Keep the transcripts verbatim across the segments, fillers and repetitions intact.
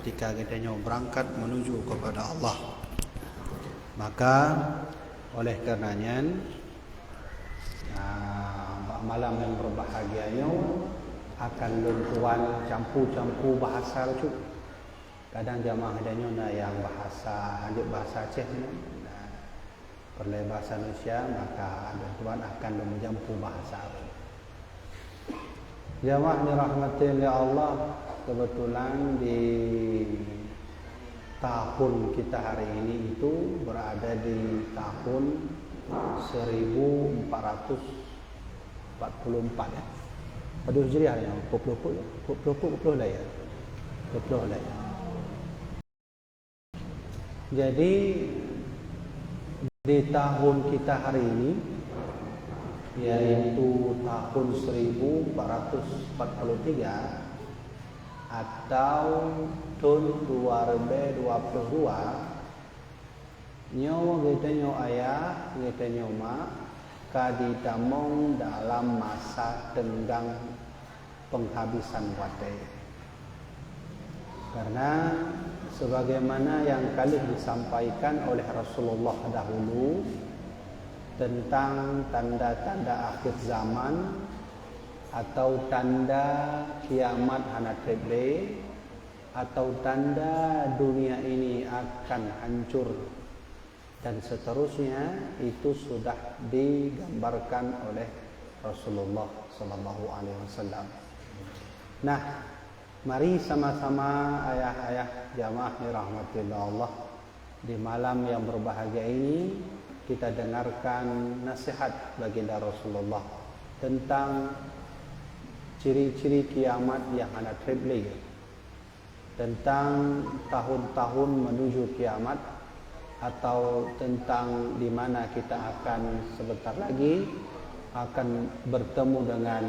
ketika geutanyoe berangkat menuju kepada Allah. Maka, oleh karena nyan, ah, bak malam yang berbahagia nyoe akan lôn tuan campu-campu bahasa bacut. Kadang jamaah geutanyoe na yang bahasa, hanjeuet bahasa Aceh nyoe. Nah, peureulée bahasa Indonesia, maka lôn tuan akan lôn meujampu bahasa. Jamaah dirahmati lé Allah, kebetulan di tahun kita hari ini itu berada di tahun seribu empat ratus empat puluh empat, ya. Padub Hijriah, ya, dua puluh, dua puluh, dua puluh, dua puluh lah, ya. Dua puluh lah, ya. Jadi, di tahun kita hari ini, yaitu tahun seribu empat ratus empat puluh tiga atau tahun dua ribu dua puluh dua, nyoe geutanyoe ayah, geutanyoe mak, ka jitamong dalam masa teunggang penghabisan watée. Karena sebagaimana yang ka lheueh disampaikan oleh Rasulullah dahulu tentang tanda-tanda akhir zaman atau tanda kiamat hana treb lé atau tanda dunia ini akan hancur dan seterusnya, itu sudah digambarkan oleh Rasulullah sallallahu alaihi wasallam. Nah, mari sama-sama ayah-ayah jamaah dirahmati Allah, di malam yang berbahagia ini kita dengarkan nasihat baginda Rasulullah tentang ciri-ciri kiamat yang hana treb lé, tentang tahun-tahun menuju kiamat, atau tentang di mana kita akan sebentar lagi akan bertemu dengan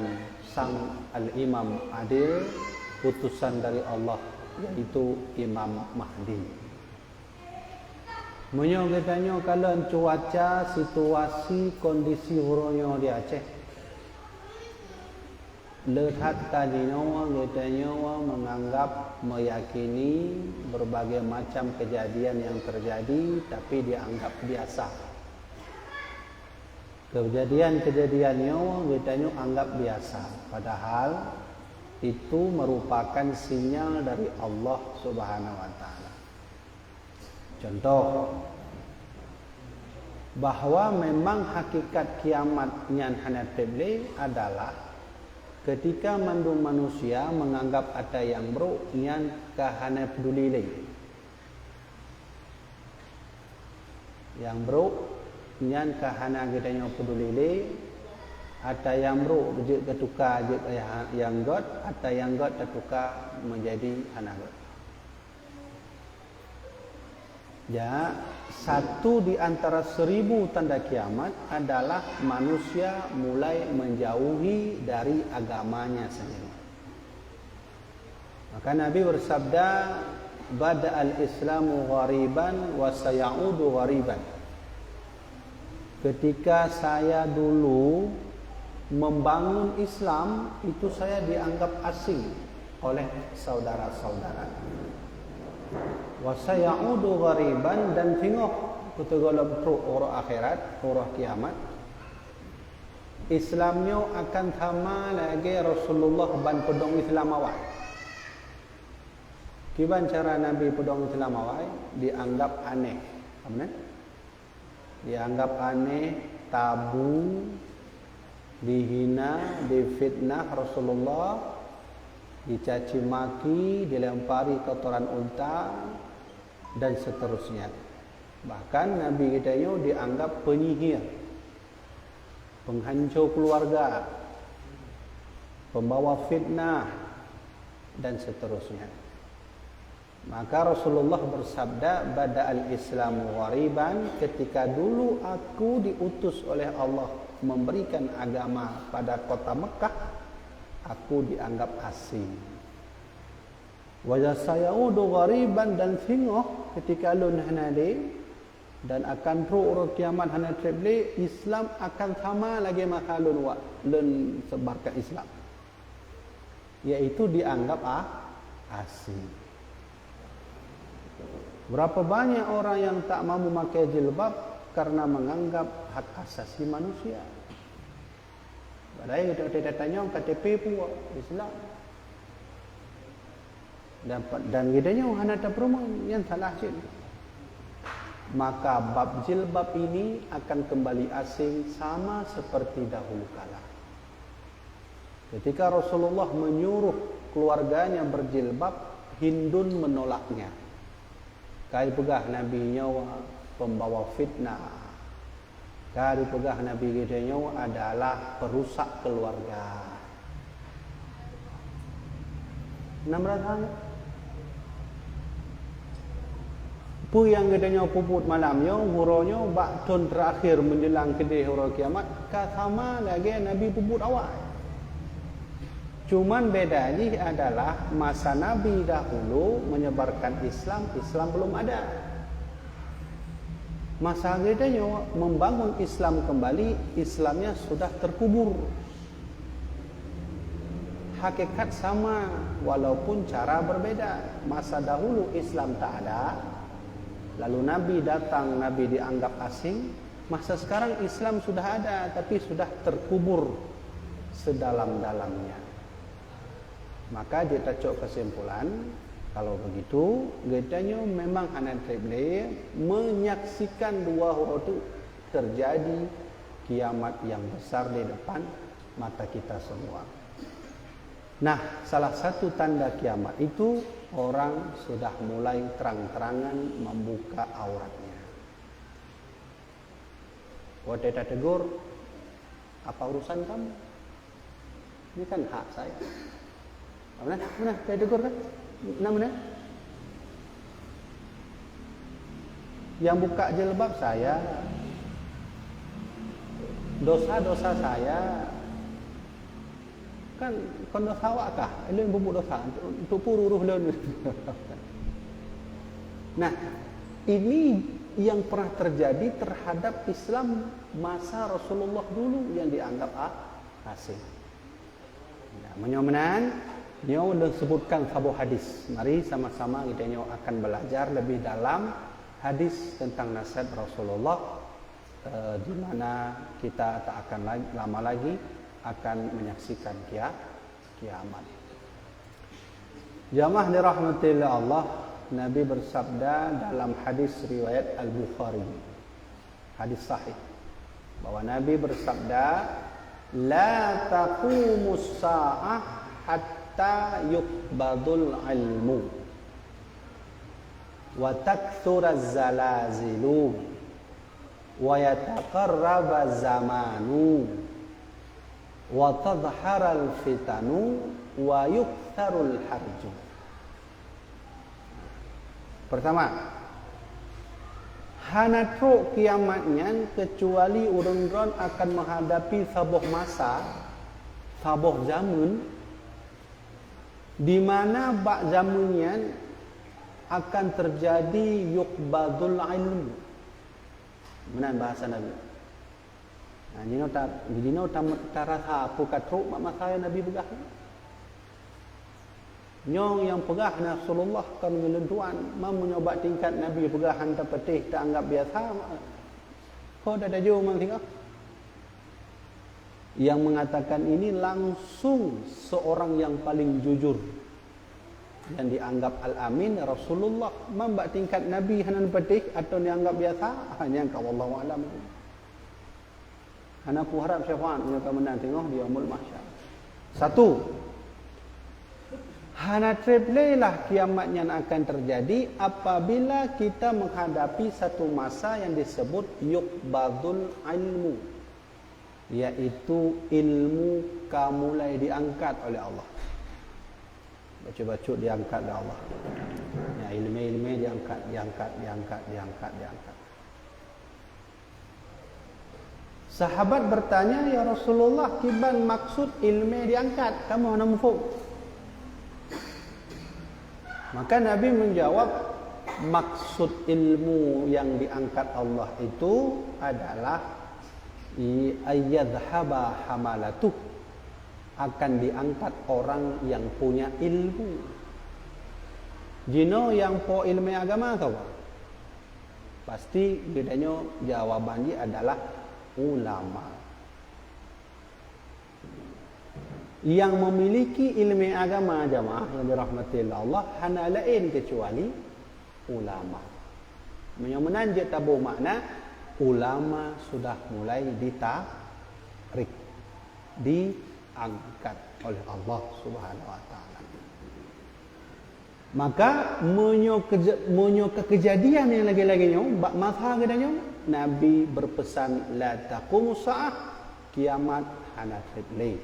Sang Al-Imam Adil, utusan dari Allah, yaitu Imam Mahdi. Meunyoe geutanyoe kalon cuaca, situasi, kondisi uroe nyoe di Aceh, le that ka jinoe geutanyoe menganggap, meyakini berbagai macam kejadian yang terjadi, tapi dianggap biasa. Kejadian-kejadian nyoe geutanyoe anggap biasa, padahal itu merupakan sinyal dari Allah Subhanahu wa Taala. Contoh, bahwa memang hakikat kiamat nyan hana treb lé adalah ketika mandum manusia menganggap ata nyang brok nyan ka hana peuduli lé. Nyang brok nyan ka hana geutanyoe peuduli lé, ata nyang brok jeuet teutuka jeuet nyang gét, ata nyang gét teutuka menjadi hana gét. Ya, satu di antara seribu tanda kiamat adalah manusia mulai menjauhi dari agamanya sendiri. Maka Nabi bersabda, "Bada al-Islamu ghariban wa sayaudu ghariban." Ketika saya dulu membangun Islam, itu saya dianggap asing oleh saudara-saudara. Wa sayaudu ghariban, dan singoh kuteuk gohlom trok uroe akhirat, uroe kiamat, Islam nyoe akan sama lagée Rasulullah ban peudong Islam awai. Kiban cara Nabi peudong Islam awai, dianggap aneh. Apa nan? Dianggap aneh, tabu, dihina, difitnah Rasulullah, dicaci maki, dilempari kotoran unta, dan seterusnya. Bahkan Nabi kita nyoe dianggap penyihir, penghancur keluarga, pembawa fitnah, dan seterusnya. Maka Rasulullah bersabda, "Bada al-Islamu ghariban," ketika dulu aku diutus oleh Allah memberikan agama pada kota Mekah, aku dianggap asing. "Wa sayaudu ghariban," dan singoh ketika lôn hana lé, dan akan trok uroe kiamat hana treb lé, Islam akan sama lagée masa lôn wak, lôn sebarkan Islam. Yaitu dianggap a-, asing. Berapa banyak orang yang tak mau memakai jilbab karena menganggap hak asasi manusia. Padahai geutanyoe, geutanyoe K T P pun Islam. Dan, dan geutanyoe hana tapeurumoh, nyan salah cit. Maka bab jilbab ini akan kembali asing sama seperti dahulu kala. Ketika Rasulullah menyuruh keluarganya berjilbab, Hindun menolaknya. Ka jipeugah Nabi nyoe pembawa fitnah. Ka jipeugah Nabi geutanyoe adalah perusak keluarga. Na meurasa nyoe? Peue nyang geutanyoe peubuet malam nyoe, uroe nyoe bak thon terakhir menjelang keudeh uroe kiamat, ka sama lagée Nabi peubuet awai. Cuman beda jih adalah masa Nabi dahulu menyebarkan Islam, Islam belum ada. Masa geutanyoe membangun Islam kembali, Islamnya sudah terkubur. Hakikat sama, walaupun cara berbeda. Masa dahulu Islam tak ada, lalu Nabi datang, Nabi dianggap asing. Masa sekarang Islam sudah ada, tapi sudah terkubur sedalam-dalamnya. Maka jeuet tacok kesimpulan, kalau begitu, geutanyoe memang hana treb lé menyaksikan dua uroe teuk terjadi kiamat yang besar di depan mata kita semua. Nah, salah satu tanda kiamat itu orang sudah mulai terang-terangan membuka auratnya. Watée tategur, "Apa urusan kamu? Ini kan hak saya." Mana? Mana? Saya tegur kan? Nama mana? Yang buka jilbab saya. Dosa-dosa saya. Kan kon dosa awak kah? Lôn peubuet dosa untuk, untuk peue uruh lôn. Nah, ini yang pernah terjadi terhadap Islam masa Rasulullah dulu yang dianggap a-, asing. Ya, meunyoe meunan, nyoe ulôn sebutkan saboh hadis. Mari sama-sama geutanyoe akan belajar lebih dalam hadis tentang nasihat Rasulullah, eh, di mana kita tak akan lagi, lama lagi akan menyaksikan kia-, kiamat. Jamaah dirahmati Allah, Nabi bersabda dalam hadis riwayat Al-Bukhari. Hadis sahih bahwa Nabi bersabda, "La taqumus sa'ah hatta yuqbadul ilmu wa taktsuraz zalazilu wa yataqarrabaz zamanu wa tadhharal fitanu wa yuktsarul harju." Pertama, hana trok kiamat nyan keucuali ureuëng droen akan menghadapi saboh masa, saboh zaman, di mana bak zaman nyan akan terjadi yuqbadul ilmu. Meunan bahasa Nabi. Nah, jinoe ta-, jinoe ta-, tarasa peue ka trok bak masa nyang Nabi peugah. Nyoe nyang peugah Rasulullah kon ngon lôn tuan, meunyoe bak tingkat Nabi peugah han tapatéh, taanggap biasa, ko tatajô man singoh. Yang mengatakan ini langsung seorang yang paling jujur, yang dianggap al-amin, Rasulullah. Man bak tingkat Nabi hana neupatéh atau neuanggap biasa, ha, nyan ka wallahu alam. Hana kuharab syafaat meunyoe ka meunan teungoh di Yaumul Mahsyar. Satu, hana treb lé lah kiamat nyan akan terjadi apabila kita menghadapi satu masa yang disebut yuqbadul ilmu, yaitu ilmu ka mulai diangkat oleh Allah. Bacut-bacut diangkat lé Allah. Ya, ilmu-ilmu diangkat, diangkat, diangkat, diangkat, diangkat. Sahabat bertanya, "Ya Rasulullah, kiban maksud ilmu diangkat? Kamoe hana muphom." Maka Nabi menjawab, "Maksud ilmu yang diangkat Allah itu adalah i-, ayyadhhaba hamalatuh, akan diangkat orang yang punya ilmu." Jinoe nyang po ilmu agama sapa? Pasti geutanyoe jawaban jih adalah ulama. Yang memiliki ilmu agama, jamaah yang dirahmati Allah, hana laén kecuali ulama. Meunyoe meunan jeuet taboh makna, ulama sudah mulai ditarik, diangkat oleh Allah Subhanahu wa Taala. Maka meunyoe keja-, meunyoe ka keujadian nyang lagée-lagée nyoe bak masa geutanyoe, Nabi beupeusan, "La taqumu sa'ah," kiamat hana treb lé.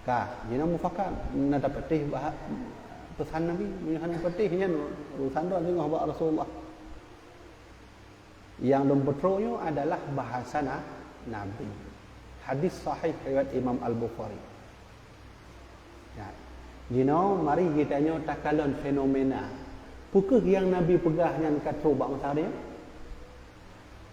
Ka, jinoe mufakat, na tapatéh bah-, peusan Nabi, meunyoe hana patéh nyan urusan droe singoh bak Rasulullah. Nyang lôn peutrok nyoe adalah bahasa na-, Nabi. Hadis sahih riwayat Imam Al-Bukhari. Ya. Jinoe mari geutanyoe takalon fenomena. Peu kheueh nyang Nabi peugah nyan ka trok bak masa nyoe?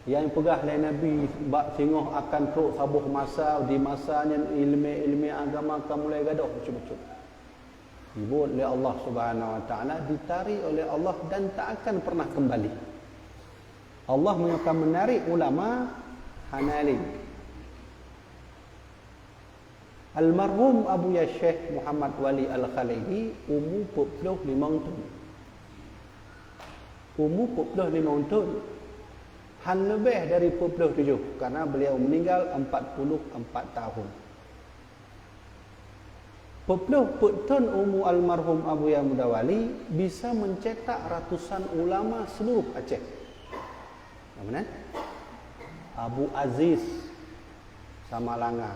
Nyang peugah lé Nabi bak singoh akan trok saboh masa, di masa nyan ilmu-ilmu agama ka mulai gadôh bacut-bacut. Dibuet lé Allah Subhanahu wa Taala, ditarik oleh Allah dan tak akan pernah kembali. Allah meunyoe ka menarik ulama, hana lé. Almarhum Abuya Syekh Muhammad Wali Al-Khalidi umu peuet ploh limong thon. Umu peuet ploh limong thon. Han leubeh dari peuet ploh tujoh, karena beliau meninggal empat puluh empat tahun. Peuet ploh peuet thon umu almarhum Abuya Muda Wali bisa mencetak ratusan ulama seluruh Aceh. Nama nan? Abu Aziz Samalanga,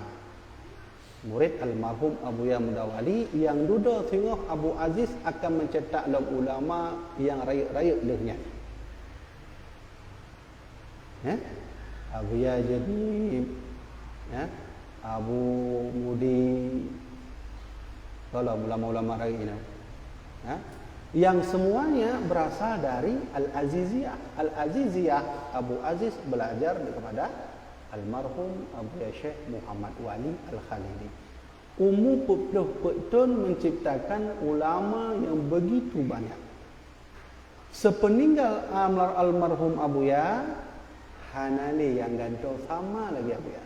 murid almarhum Abuya Muda Wali, nyang dudoe singoh Abu Aziz akan mencetak lom ulama nyang rayeuk-rayeuk lheueh nyan. Eh? Abuya Jadid, eh? Abu Mudi, tolong ulama-ulama rayeuk nyan. Eh? Yang semuanya berasal dari Al-Aziziyah. Al-Aziziyah, Abu Aziz belajar kepada almarhum Abuya Syekh Muhammad Wali Al-Khalidi. Umu peuet ploh peuet thon menciptakan ulama yang begitu banyak. Sepeninggal almar-, almarhum Abuya, hana lé nyang gantoe sama lagée Abuya.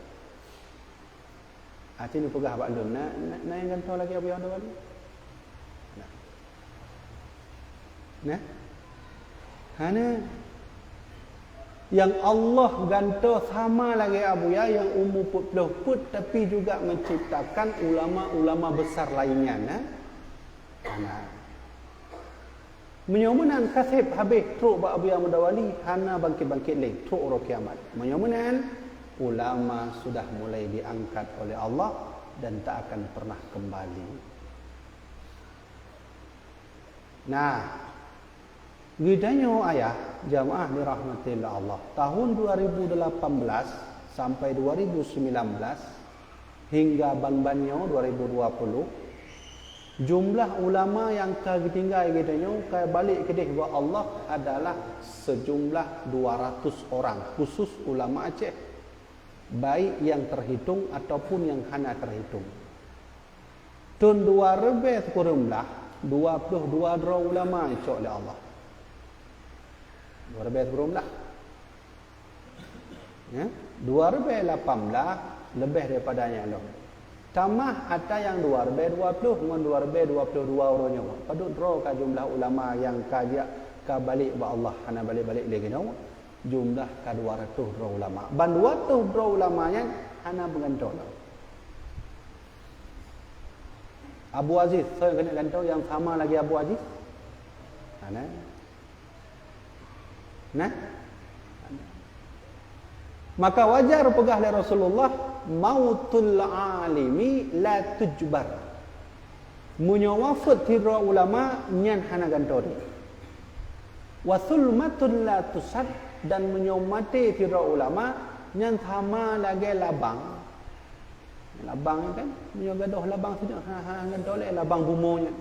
Aci neupeugah bak lôn, na, na, na nyang gantoe lagée Abuya Muda Wali? Nah. Nah. Hana. Nyang Allah gantoe sama lagée Abuya nyang umu peuet ploh peuet, tapi juga menciptakan ulama-ulama besar lainnya, nah. Hana. Meunyoe meunan kaseb habéh trok bak Abuya Muda Wali, hana bangkit-bangkit lé, trok uroe kiamat. Meunyoe meunan, ulama sudah mulai diangkat oleh Allah dan tak akan pernah kembali. Nah, geutanyoe ayah jamaah dirahmati Allah, tahun dua ribu delapan belas sampai dua ribu sembilan belas, hingga ban-ban nyoe dua ribu dua puluh, jumlah ulama nyang ka geutinggai geutanyoe ka balek keudeh bak Allah adalah sejumlah dua ratus orang, khusus ulama Aceh, baik nyang terhitung ataupun nyang hana terhitung. Thon dua ribée sikureueng blaih, dua ploh dua droe ulama geucok lé Allah. Dua ribée sikureueng blaih. Ya, dua ribée lapan blaih leubeh daripada nyan lom. Tamah ata nyang dua ribée dua ploh ngon dua ribée dua ploh dua uroe nyoe. Padub droe ka jumlah ulama nyang ka jak ka balek bak Allah, hana balek-balek lé keunoe. Jumlah ka dua ratus droe ulama. Ban dua ratus droe ulama nyan hana meugantoe lom. Abu Aziz, soe keuneuk gantoe nyang sama lagée Abu Aziz? Hana. Nah? Maka wajar peugah lé Rasulullah, "Mautul alimi la tujbar." Meunyoe wafeuet sidroe ulama, nyan hana gantoe lé. "Wa sulmatun la tusad," dan meunyoe maté sidroe ulama, nyan sama lagée labang. Labang nyan kan, meunyoe gadôh labang sidroe, ha, ha, gantoe lé labang bumoe nyan.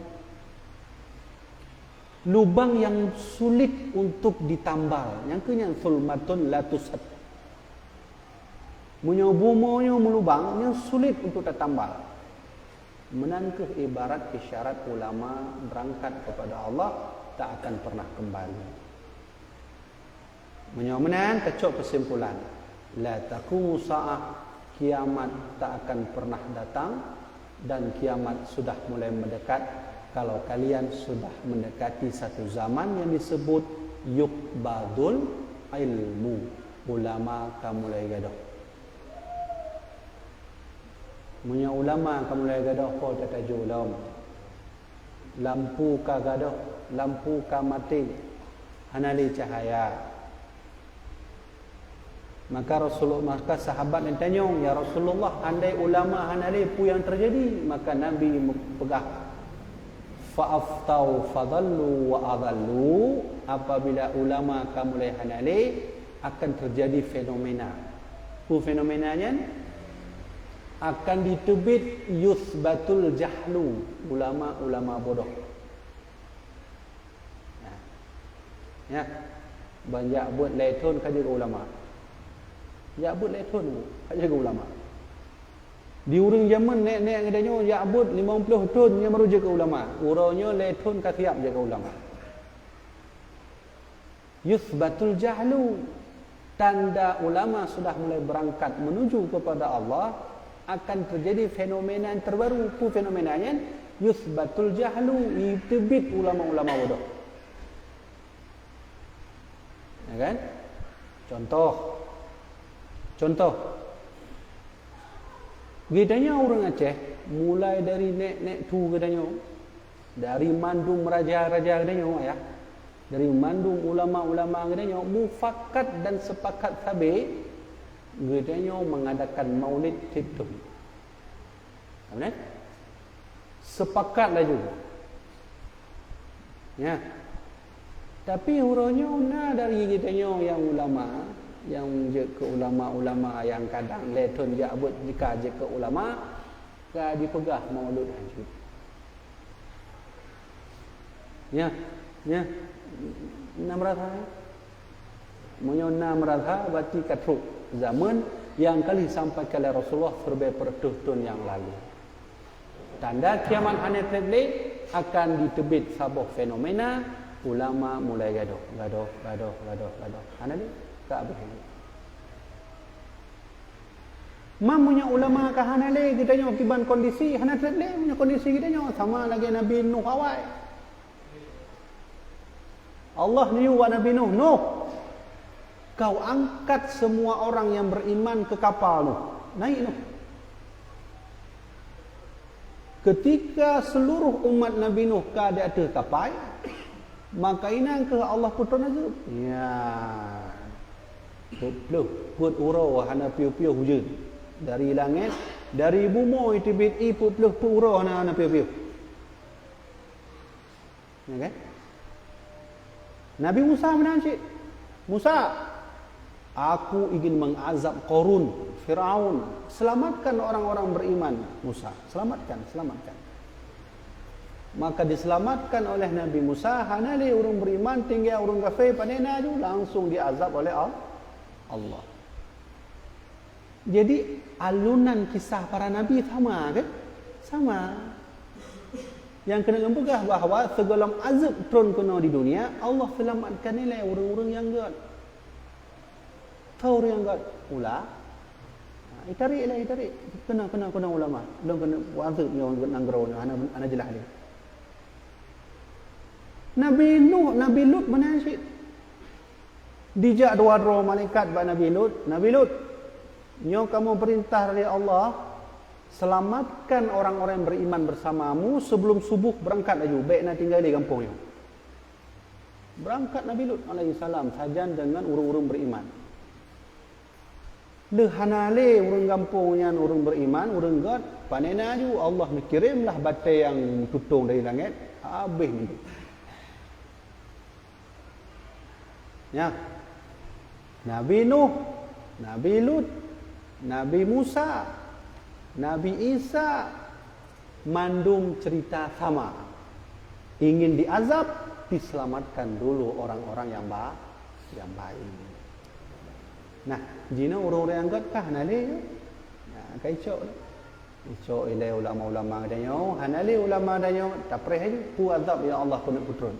Lubang yang sulit untuk ditambal, nyang keuh nyan sulmatun la tusad. Meunyoe bumoe nyoe meulubang, nyan sulit untuk tatambal. Meunan keuh ibarat isyarat ulama beurangkat kepada Allah, tak akan pernah kembali. Meunyoe meunan, tacok keusimpulan, la taqumu sa'ah, kiamat tak akan pernah datang, dan kiamat sudah mulai mendekat kalau kalian sudah mendekati satu zaman yang disebut yuqbadul ilmu, ulama ka mulai gadôh. Meunyoe ulama ka mulai gadôh, po tataju lom. Lampu ka gadôh, lampu ka maté, hana lé cahya. Maka Rasulullah, maka sahabat nyang tanyong, "Ya Rasulullah, andai ulama hana lé, peue nyang teujadi?" Maka Nabi peugah, "Fa aftau fadallu wa adallu." Apabila ulama ka mulai hana lé, akan teujadi fenomena. Peue fenomena nyan? Akan jiteubiet yutsbatul jahlu, ulama-ulama bodoh. Ya. Ya. Ban jak beuet lhèe thon ka jeuet keu ulama. Jak beuet lhèe thon ka jeuet keu ulama. Di ureueng jameun nèk-nèk geutanyoe jak beuet limong ploh thon nyan baru jeuet keu ulama. Uroe nyoe lhèe thon ka siap jeuet keu ulama. Yutsbatul jahlu, tanda ulama sudah mulai berangkat menuju kepada Allah, akan terjadi fenomena yang terbaru. Peue fenomena nyan? Yutsbatul jahlu, jiteubiet ulama-ulama bodoh. Ya kan? Contoh. Contoh. Geutanyoe ureueng Aceh, mulai dari nèk-nèk tu geutanyoe, dari mandum raja-raja geutanyoe, ya, dari mandum ulama-ulama geutanyoe mufakat dan sepakat sabe geutanyoe mengadakan maulid tiep thon. Amin. Sepakat laju. Ya. Tapi uroe nyoe na dari geutanyoe nyang ulama, nyang jeuet keu ulama-ulama nyang kadang lhèe thon jak beuet jika jeuet keu ulama, ka jipeugah maulud hanjeuet. Ya, ya. Na meurasa? Meunyoe na meurasa, berarti ka trok zaman nyang ka lheueh sampaikan lé Rasulullah siribèe peureutôh thon nyang lalu. Tanda kiamat hana treb lé, akan jiteubiet saboh fenomena, ulama mulai gadôh, gadôh, gadôh, gadôh, gadôh. Hana lé, ka abéh lé. Meunyoe ulama ka hana lé, geutanyoe kiban kondisi hana treb lé, meunyoe kondisi geutanyoe sama lagèe Nabi Nuh awai. Allah neuyue bak Nabi Nuh, "Nuh, kau angkat semua orang yang beriman ke kapal Nuh. Naik, Nuh." Ketika seluruh umat Nabi Nuh ka di ateueh kapai, maka inan keuh Allah peutron azeueb. Ya. Peuet ploh peuet uroe hana piôh-piôh ujeuen. Dari langèt, dari bumoe teubiet ié peuet ploh peuet uroe hana, hana piôh-piôh. Ya kan? Nabi Musa meunan cit. "Musa, aku ingin mengazab Qarun, Firaun. Selamatkan orang-orang beriman, Musa. Selamatkan, selamatkan." Maka diselamatkan oleh Nabi Musa, hana lé ureueng beriman, tinggai ureueng kafé, pane na ju, langsung diazab oleh Al-, Allah. Jadi, alunan kisah para nabi sama, kan? Sama. Nyang keuneuk geupeugah bahwa sigohlom azeueb tron keunoe di dunia, Allah seulamatkan ilèe ureueng-ureueng nyang gèt. Tho ureueng nyang gèt, ula. Ha, itarék ilèe, itarék. Keunoe, keunoe, keunoe ulama. Lôn keuneuk azeueb nyoe nanggroe nyoe, hana, hana jeulaih lé. Nabi Nuh, Nabi Lut meunan cit. Dijak dua droe malaikat bak Nabi Lut, "Nabi Lut, nyoe kamoe peurintah dari Allah, selamatkan orang-orang yang beriman bersamamu sebelum suboh beurangkat laju, bèk na tinggai lé gampông nyoe." Beurangkat Nabi Lut alaihissalam sajan deungon ureueng-ureueng beriman. Lheueh hana lé ureueng gampông nyan ureueng beriman, ureueng gèt, pane na ju Allah neukirém lah batèe nyang tutong dari langèt, habéh mandum. Nyan. Nabi Nuh, Nabi Lut, Nabi Musa, Nabi Isa, mandum cerita sama. Ingin diazab, diselamatkan dulu orang-orang yang ba-, yang baik. Nah, jinoe ureueng-ureueng nyang gèt ka hana lé. Nah, ka icok lé. Icok ilèe ulama-ulama geutanyoe, hana lé ulama geutanyoe, tapreh laju. Peue azab nyang Allah keuneuk peutron?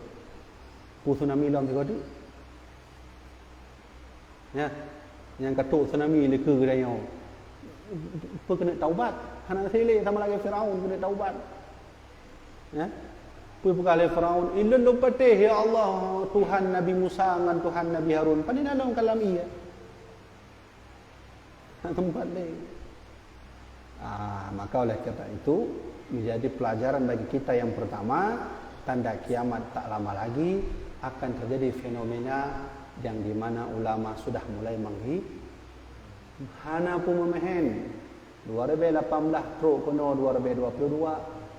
Peue tsunami lom sigoe teuk? Ya, nyang ka trok tsunami lé keu geutanyoe. Peu keuneuk taubat? Hana silek sama lagée Firaun keuneuk taubat. Ya. Peu peugah lé Firaun, "Ilôn lôn patéh, ya Allah, Tuhan Nabi Musa ngon Tuhan Nabi Harun." Pane na lôn ka lam ié? Hana teumpat lé. Ah, maka oleh karena itu, menjadi pelajaran bagi kita yang pertama, tanda kiamat tak lama lagi akan terjadi fenomena yang di mana ulama sudah mulai menghi-, hana peumeuhen. Dua ribu lapan belas trok keunoe dua ribu dua puluh dua,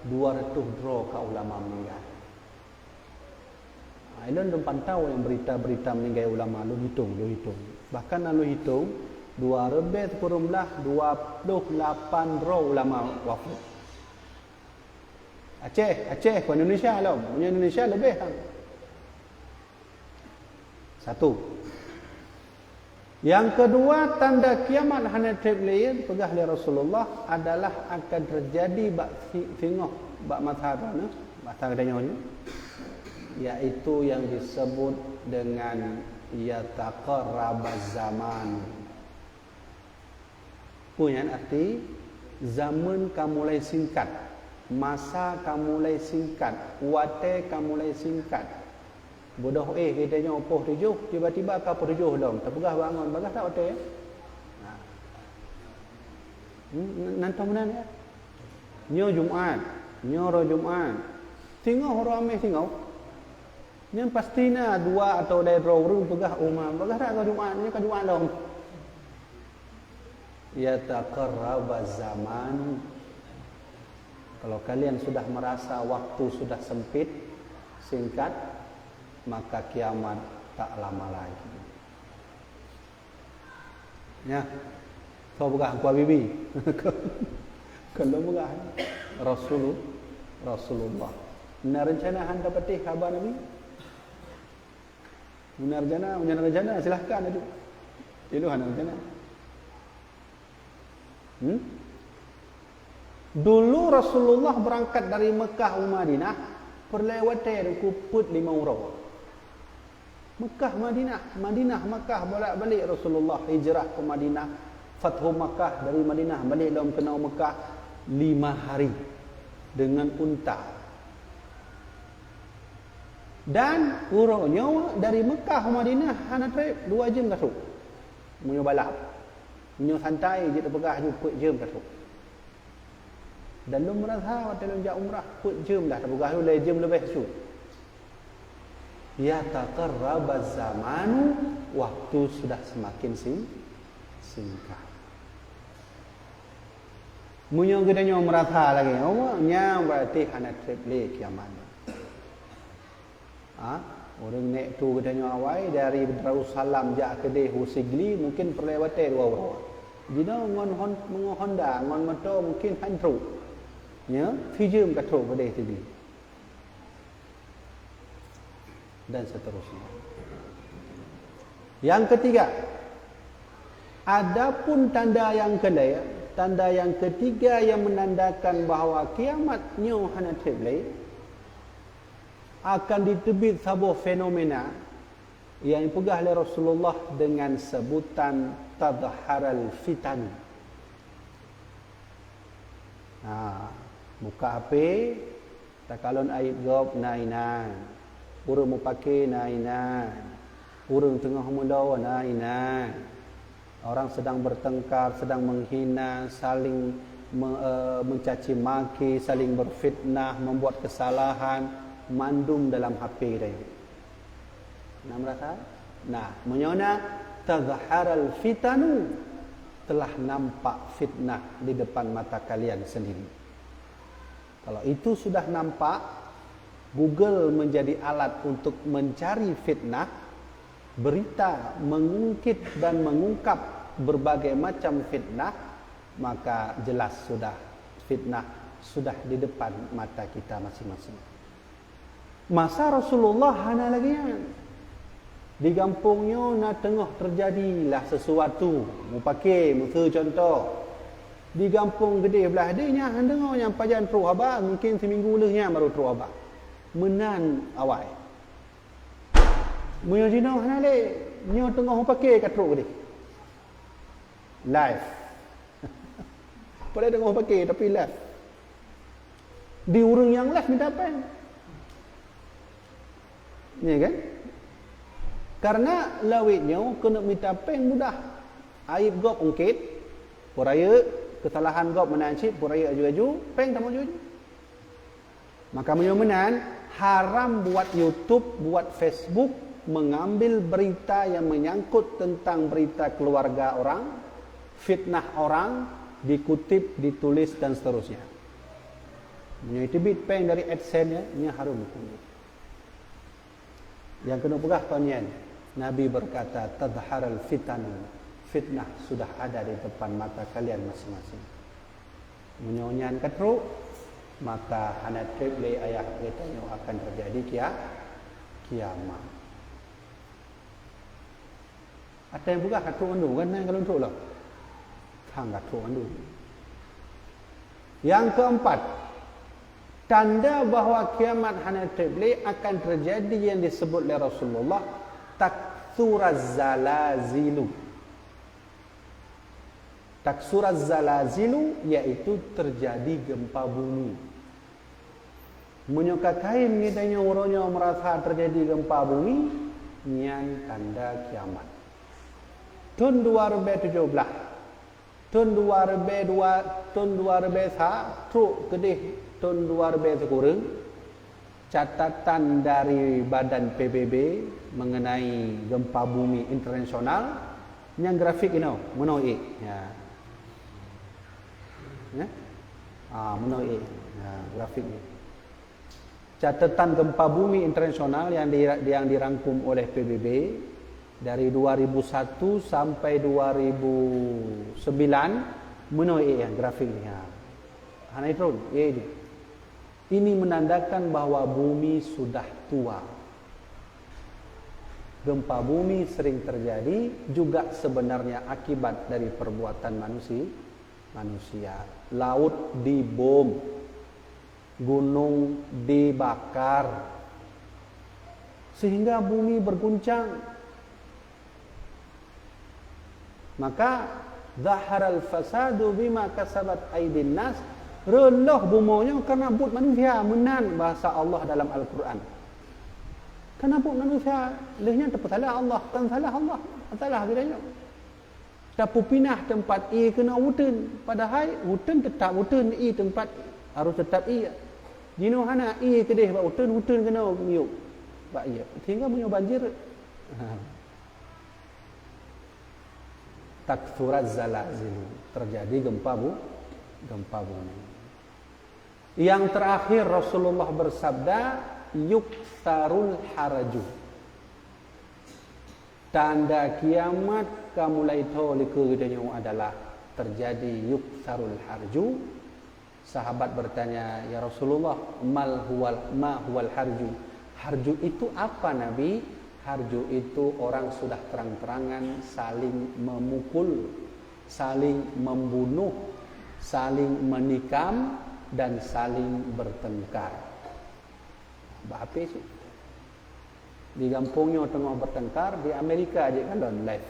dua ratus droe ka ulama meninggal. Ha, ilôn lôn pantau nyang berita-berita meninggai ulama, lôn hitong, lôn hitong. Bahkan lôn hitong, dua ribèe sikureueng blaih, dua ploh lapan droe ulama wafeuet. Aceh, Aceh kon Indonesia lom. Meunyoe Indonesia leubeh kan. Satu. Nyang keudua, tanda kiamat hana treb lé, peugah lé Rasulullah, adalah akan teujadi bak si-, singoh bak masa droeneuh, masa geutanyoe nyoe, yaitu yang disebut dengan yataqarrabaz zaman. Peue nyan arti? Zaman ka mulai singkat, masa ka mulai singkat, watée ka mulai singkat. Beudôh éh geutanyoe poh tujoh, tiba-tiba ka poh tujoh lom, tapeugah bangon, bagaih that watée? Nah. Hmm, nan toh meunan ya. Nyoe Jumat, nyoe uroe Jumat. Singoh uroe Hameh singoh. Nyan pasti na dua atau dua droe ureuëng peugah, "Oh, ma, bagaih that ka Jumat, nyoe ka Jumat lom." Yataqarrabaz zaman. Kalau kalian sudah merasa waktu sudah sempit, singkat, maka kiamat tak lama lagi. Ya. Soe peugah Teungku Habibie? Kon lôn peugah. Rasulul-, Rasulullah. Na reuncana han tapatéh haba Nabi? Meunyoe na reuncana, meunyoe na reuncana, silahkan aju. Ilôn hana reuncana. Hmm? Dulu Rasulullah beurangkat dari Meukah u Madinah, peureulée watée Teungku peuet limong uroe. Meukah Madinah, Madinah Meukah, bolak-balik Rasulullah hijrah ke Madinah, Fathu Meukah, dari Madinah balik lom keunoe Meukah lima hari dengan unta. Dan uroe nyoe dari Meukah u Madinah hana treb, dua jeuem ka trok. Meunyoe balap, meunyoe santai jeuet teupeugah ju peuet jeuem ka trok. Dan lôn meurasa watée lôn jak umrah, peuet jeuem dah teupeugah lôn, lhée jeuem leubeh su. Yataqarrabaz zamanu, waktu sudah semakin sing-, singkat. Meunyoe geutanyoe meurasa lagée nyoe, nyan berarti hana treb lé kiamat. Ha? Ureuëng nek tu geutanyoe awai dari Darussalam jak keudeh u Sigli mungkin peureulée watée dua uroe. Jinoe ngon Hon-, ngon Honda, ngon moto mungkin han trok. Ya, sijeuem ka trok keudeh Sigli. Dan seterusnya. Yang ketiga, adapun tanda yang kelai, tanda yang ketiga yang menandakan bahwa kiamat nyoe hana treb lé, akan diteubiet saboh fenomena yang dipeugah lé Rasulullah dengan sebutan tadharal fitan. Ha, buka H P, takalon aib gob na inan, ureuëng mupake na inan, ureuëng teungoh meulo na inan. Orang sedang bertengkar, sedang menghina, saling me-, eh, mencaci maki, saling berfitnah, membuat kesalahan, mandum dalam H P tadi. Nah, merasa? Nah, meunyoe na tazharal fitanu, telah nampak fitnah di depan mata kalian sendiri. Kalau itu sudah nampak, Google menjadi alat untuk mencari fitnah, berita, mengungkit dan mengungkap berbagai macam fitnah, maka jelas sudah fitnah sudah di depan mata kita masing-masing. Masa Rasulullah hana lagée nyan. Di gampông nyoe na teungoh teujadilah sesuatu, mupake, meuseu cuntoh. Di gampông keudeh blaih deh nyan han deungoe nyan pajan trok haba, mungken siminggu lheueh nyan barô trok haba. Meunan awai. Meunyoe jinoe hana lé, Nyoe teungoh paké ka trok deh. Live. Padahai teungoh paké, tapi live. Di ureuëng nyang live minta péng. Ya kan? Karena lawét nyoe keuneuk mita péng mudah. Aib gob ungkét, peurayeuk, keusalahan gob meunan cit, peurayeuk aju-aju, péng tamong aju-aju. Maka meunyoe meunan, haram buat YouTube, buat Facebook, mengambil berita yang menyangkut tentang berita keluarga orang, fitnah orang, dikutip, ditulis, dan seterusnya. Meunyoe teubiet péng dari AdSense, ya, nyan haram hukum. Nyang keuneuk peugah kon nyan, Nabi berkata, "Tadharul fitan, fitnah sudah ada di depan mata kalian masing-masing." Meunyoe nyan ka trok, maka hana treb lé ayah geutanyoe akan terjadi kia-, kiamat. Ada nyang peugah ka trok mandum, kan, nyan ka lheueh trok lom. Hang ka trok mandum. Yang keempat, tanda bahwa kiamat hana treb lé akan terjadi yang disebut oleh Rasulullah, taksuraz zalazilu. Taksuraz zalazilu, yaitu terjadi gempa bumi. Meunyoe ka kayém geutanyoe uroe nyoe meurasa terjadi gempa bumi, nyan tanda kiamat. Thon dua ribèe tujoh blaih, thon dua ribèe dua, thon dua ribèe sa, trok keudeh thon dua ribèe sikureueng, catatan dari Badan P B B mengenai gempa bumi internasional, nyang grafik inoe, meunoe ék. Ya. Ya? Ah, meunoe ék. Ya, grafik ni. Catatan gempa bumi internasional yang di-, yang dirangkum oleh P B B dari dua ribu satu sampai dua ribu sembilan, meunoe ék grafik ni. Ha. Hana itron, ya ini. Ini menandakan bahwa bumi sudah tua. Gempa bumi sering terjadi juga sebenarnya akibat dari perbuatan manusi-, manusia. Laut dibom, gunung dibakar, sehingga bumi berguncang. Maka, "Zaharal fasadu bima kasabat aidin nas", reuloh bumoe nyoe karena buet manusia, meunan bahasa Allah dalam Al-Quran. Karena buet manusia, lheueh nyan tapeusalah Allah, kon salah Allah, salah geutanyoe. Tapeupinah teumpat ié keunoe uteuen, padahai uteuen teutap uteuen, ié teumpat harôh teutap ié. Jinoe hana, ié keudeh bak uteuen, uteuen keunoe miyueb bak ié. Sehingga meunyoe banjir, ha. Taksuraz zalazilu, terjadi gempa bu-, gempa bumi. Yang terakhir, Rasulullah bersabda, "Yuksarul harju." Tanda kiamat ka mulai tho likot geutanyoe adalah terjadi yuksarul harju. Sahabat bertanya, "Ya Rasulullah, mal huwal, ma huwal harju?" Harju itu apa, Nabi? Harju itu orang sudah terang-terangan saling memukul, saling membunuh, saling menikam, dan saling bertengkar. Bah, apa sih? Di gampông nyoe teungoh bertengkar, di Amerika jih kalon live.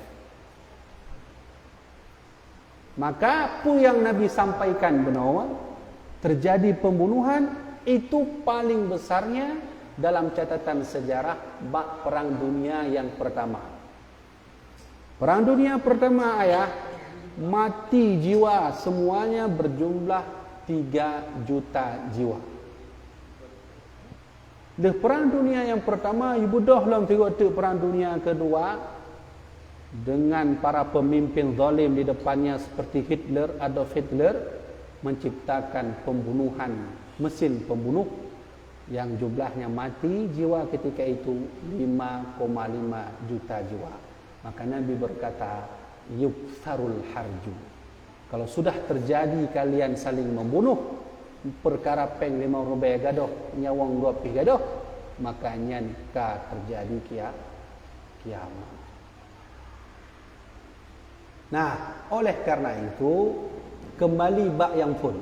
Maka, peue nyang Nabi sampaikan bunoe, terjadi pembunuhan, itu paling besarnya dalam catatan sejarah bak Perang Dunia yang Pertama. Perang Dunia Pertama, ayah, mati jiwa semuanya berjumlah tiga juta jiwa. Lheueh Perang Dunia yang Pertama, jibeudôh lom sigoe teuk Perang Dunia Kedua, dengan para pemimpin zalim di depannya seperti Hitler, Adolf Hitler, menciptakan pembunuhan, mesin pembunuh yang jumlahnya mati jiwa ketika itu lima koma lima juta jiwa. Maka Nabi berkata, "Yuksarul harju." Kalau sudah terjadi kalian saling membunuh, perkara péng limong ribèe gadôh, nyawöng gob pih gadôh, maka nyan ka terjadi kia-, kiamat. Nah, oleh karena itu, kembali bak nyang phôn,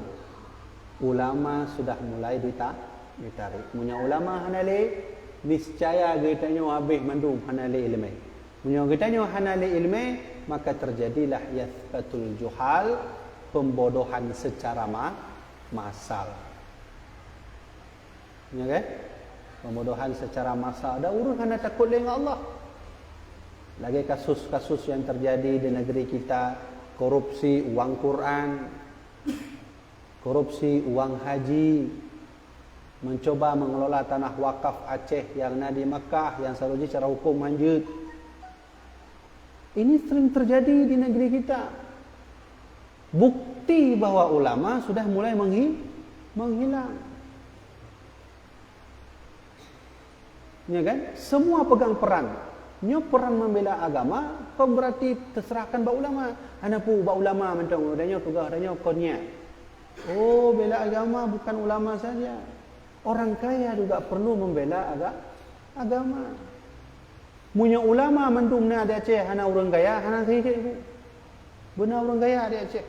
ulama sudah mulai dita-, ditarék. Meunyoe ulama hana lé, niscaya geutanyoe habéh mandum hana lé iéleumé. Meunyoe geutanyoe hana lé iéleumé, maka teujadilah yathbatul juhal, pembodohan secara ma-, massal. Ya kan? Pembodohan secara massal. Dan ureuëng hana takot lé ngon Allah. Lagée kasus-kasus yang terjadi di negeri kita, korupsi uang Quran, korupsi uang haji, mencoba mengelola tanah wakaf Aceh yang na di Makkah, yang seharusnya secara hukum hanjeuet. Ini sering terjadi di negeri kita. Bukti bahwa ulama sudah mulai menghi-, menghilang. Ya kan? Semua pegang peran. Nyoe peran membela agama, kon berarti terserahkan bak ulama. Hana peue bak ulama mantong, udah nyoe tugaih, udah nyoe kon nyan. Oh, bela agama bukan ulama saja. Orang kaya juga perlu membela aga-, agama. Meunyoe ulama mandum na di Aceh hana ureuëng kaya, hana sijeuet. Beuna ureuëng kaya di Aceh.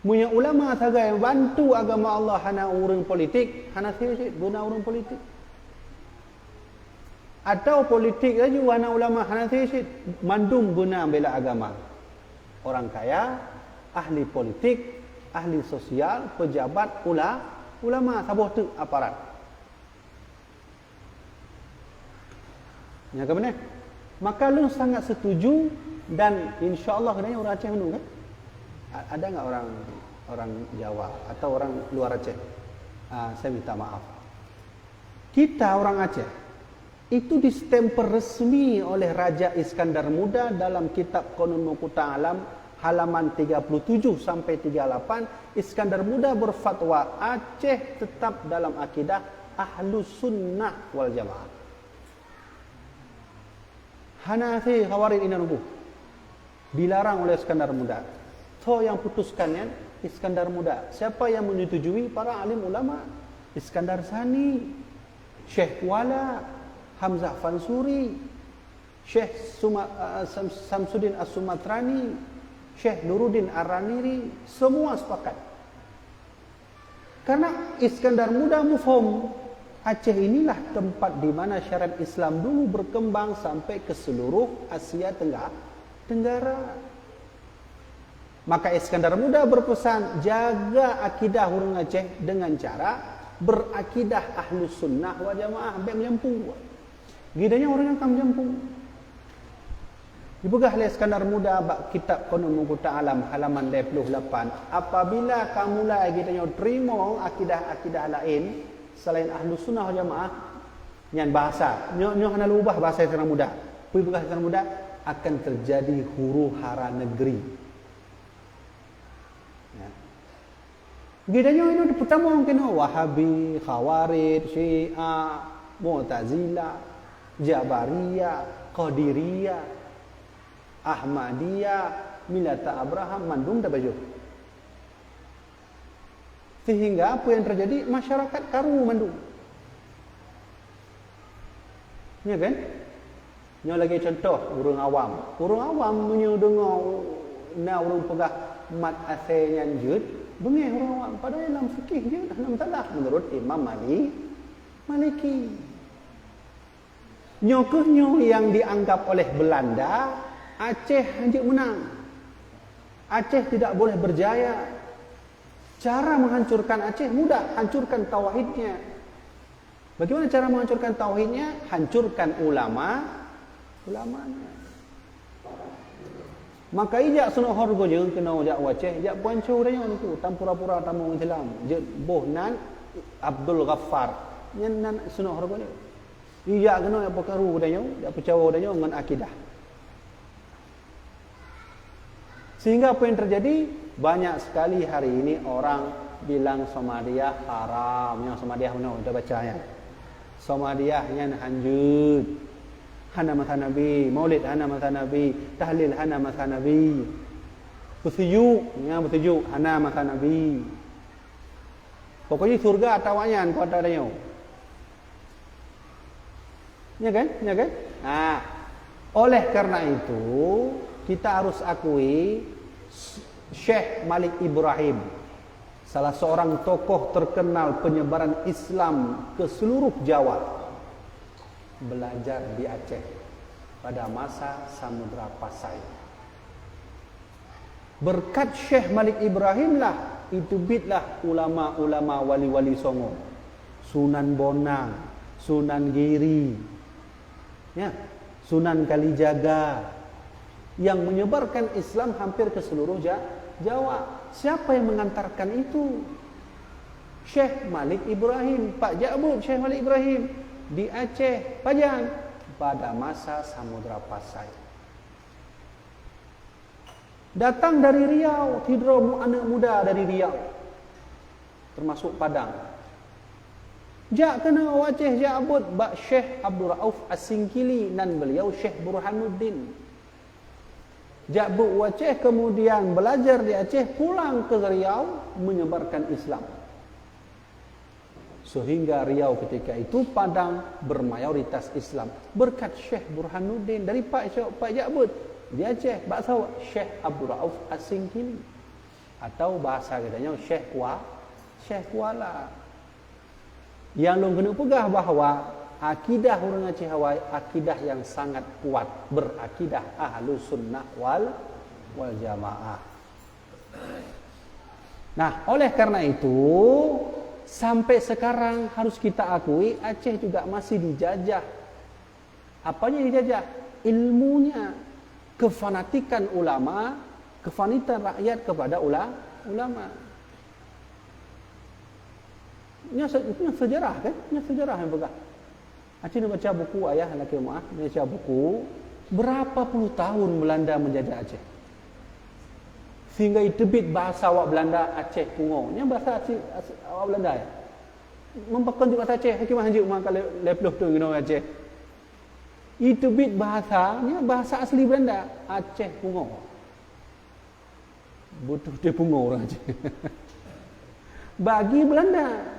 Meunyoe ulama sagai bantu agama Allah hana ureuëng politik, hana sijeuet. Beuna ureuëng politik. Atau politik laju hana ulama, hana sijeuet. Mandum beuna bela agama. Orang kaya, ahli politik, ahli sosial, pejabat, ula-, ulama, saboh teuk aparat. Nyang keubeuneh. Maka lôn sangat setuju dan insya Allah keudeh ureuëng Aceh meunung kan? A-, ada enggak orang, orang Jawa atau orang luar Aceh? Ah, saya minta maaf. Kita orang Aceh itu distempel resmi oleh Raja Iskandar Muda dalam kitab Qanun Mukutta Alam halaman tiga puluh tujuh sampai tiga puluh delapan, Iskandar Muda berfatwa Aceh tetap dalam akidah Ahlus Sunnah wal Jamaah. Hana hase Khawarij inan rubuh. Dilarang oleh Iskandar Muda. Tho yang putuskan nyan Iskandar Muda. Siapa yang menyetujui? Para alim ulama. Iskandar Sani, Syekh Kuala, Hamzah Fansuri, Syekh Suma-, eh, Sam-, Samsuddin As-Sumatrani, Syekh Nuruddin Ar-Raniri, semua sepakat. Karena Iskandar Muda mufhum, Aceh inilah tempat di mana syariat Islam dulu berkembang sampai ke seluruh Asia Tengga-, Tenggara. Maka Iskandar Muda berpesan, jaga akidah ureuëng Aceh dengan cara berakidah Ahlus Sunnah wal Jamaah, bék meujampu. Geutanyoe ureuëng nyang ka meujampu. Dipeugah lé Iskandar Muda bak kitab Qanun Mukutta Alam halaman dua puluh lapan, apabila ka mulai geutanyoe teurimong akidah-akidah laén selain Ahlus Sunnah wal Jamaah, nyan bahasa. Nyoe, nyoe hana lôn ubah bahasa Iskandar Muda. Peue peugah Iskandar Muda? Akan terjadi huru-hara negeri. Ya. Geutanyoe inoe teupeutamoe keunoe Wahabi, Khawarij, Syiah, Mu'tazilah, Jabariyah, Qadiriyah, Ahmadiyah, Millata Abraham, mandum tabajoh. Sehingga apa yang terjadi? Masyarakat karu mandum. Ya kan? Nyoe lagée contoh ureuëng awam. Ureuëng awam meunyoe deungoe na ureuëng peugah mat asée nyan jeuet, beungéh ureuëng awam. Padahai lam fikih jeuet hana masalah menurut Imam Mali-, Maliki. Nyoe kheueh nyoe yang dianggap oleh Belanda, Aceh hanjeuet menang. Aceh tidak boleh berjaya. Cara menghancurkan Aceh mudah, hancurkan tauhidnya. Bagaimana cara menghancurkan tauhidnya? Hancurkan ulama, ulamanya. Maka ijak Snouck Hurgronje keunoe jak u Aceh, jak peuhanco tanyoe nyoe, tan pura-pura tamong Islam. Jeuet boh nan Abdul Ghaffar. Nyan nan Snouck Hurgronje. Ijak keunoe jak peukaru tanyoe, jak peucawo tanyoe ngon akidah. Sehingga apa yang terjadi? Banyak sekali hari ini orang bilang Samadiyah haram. Nyang Samadiyah meunoe kita baca nyan. Samadiyah nyan hanjeuet. Hana masa Nabi, Maulid hana masa Nabi, tahlil hana masa Nabi. Beusijuek, nyang beusijuek hana masa Nabi. Pokoknya surga atawa nyan kuasa tanyoe. Ya kan? Ya kan? Nah, oleh karena itu, kita harus akui Syekh Malik Ibrahim, salah seorang tokoh terkenal penyebaran Islam ke seluruh Jawa, belajar di Aceh. pada masa Samudra Pasai. Beureukat Syekh Malik Ibrahim lah, iteubiet lah ulama-ulama wali-wali songo. Sunan Bonang, Sunan Giri, ya, Sunan Kalijaga, yang menyebarkan Islam hampir ke seluruh Ja-, Jawa. Siapa yang mengantarkan itu? Syekh Malik Ibrahim. Pak jak buet Syekh Malik Ibrahim di Aceh. Pajan? Pada masa Samudra Pasai. Datang dari Riau, sidroe mu-, aneuk muda dari Riau, termasuk Padang. Jak keunoe u Aceh jak buet bak Syekh Abdul Rauf As-Singkili, nan beliau Syekh Burhanuddin. Jak buet u Aceh, kemudian belajar di Aceh, pulang ke Riau, menyebarkan Islam. Sehingga Riau ketika itu, Padang, bermayoritas Islam. Berkat Syekh Burhanuddin dari Pak Syok, Pak jak buet di Aceh, bak saboh Syekh Abdul Rauf As-Singkili. Atau bahasa geutanyoe Syekh Kua-, Syekh Kuala. Yang lôn keuneuk peugah bahwa akidah ureuëng Aceh awai akidah yang sangat kuat, berakidah Ahlus Sunnah wal, wal Jamaah. Nah, oleh karena itu, sampai sekarang harus kita akui Aceh juga masih dijajah. Apanya dijajah? Ilmunya, kefanatikan ulama, kefanatikan rakyat kepada ula-, ulama. Nyoe se-, nyoe sejarah kan? Nyoe sejarah nyang peugah. Aceh neubaca buku ayah, lakée meuah, neubaca buku berapa puluh tahun Belanda menjajah Aceh. Sehingga iteubiet bahasa awak Belanda Aceh Pungo. Nyan bahasa asli, asli awak Belanda ya. Meupakon di bahasa Aceh, hakimah hanjeuet maka lhée ploh thon keunoe Aceh. Iteubiet bahasa, nyan bahasa asli Belanda, Aceh Pungo. Butuh teupungo ureuëng Aceh. Bagi Belanda.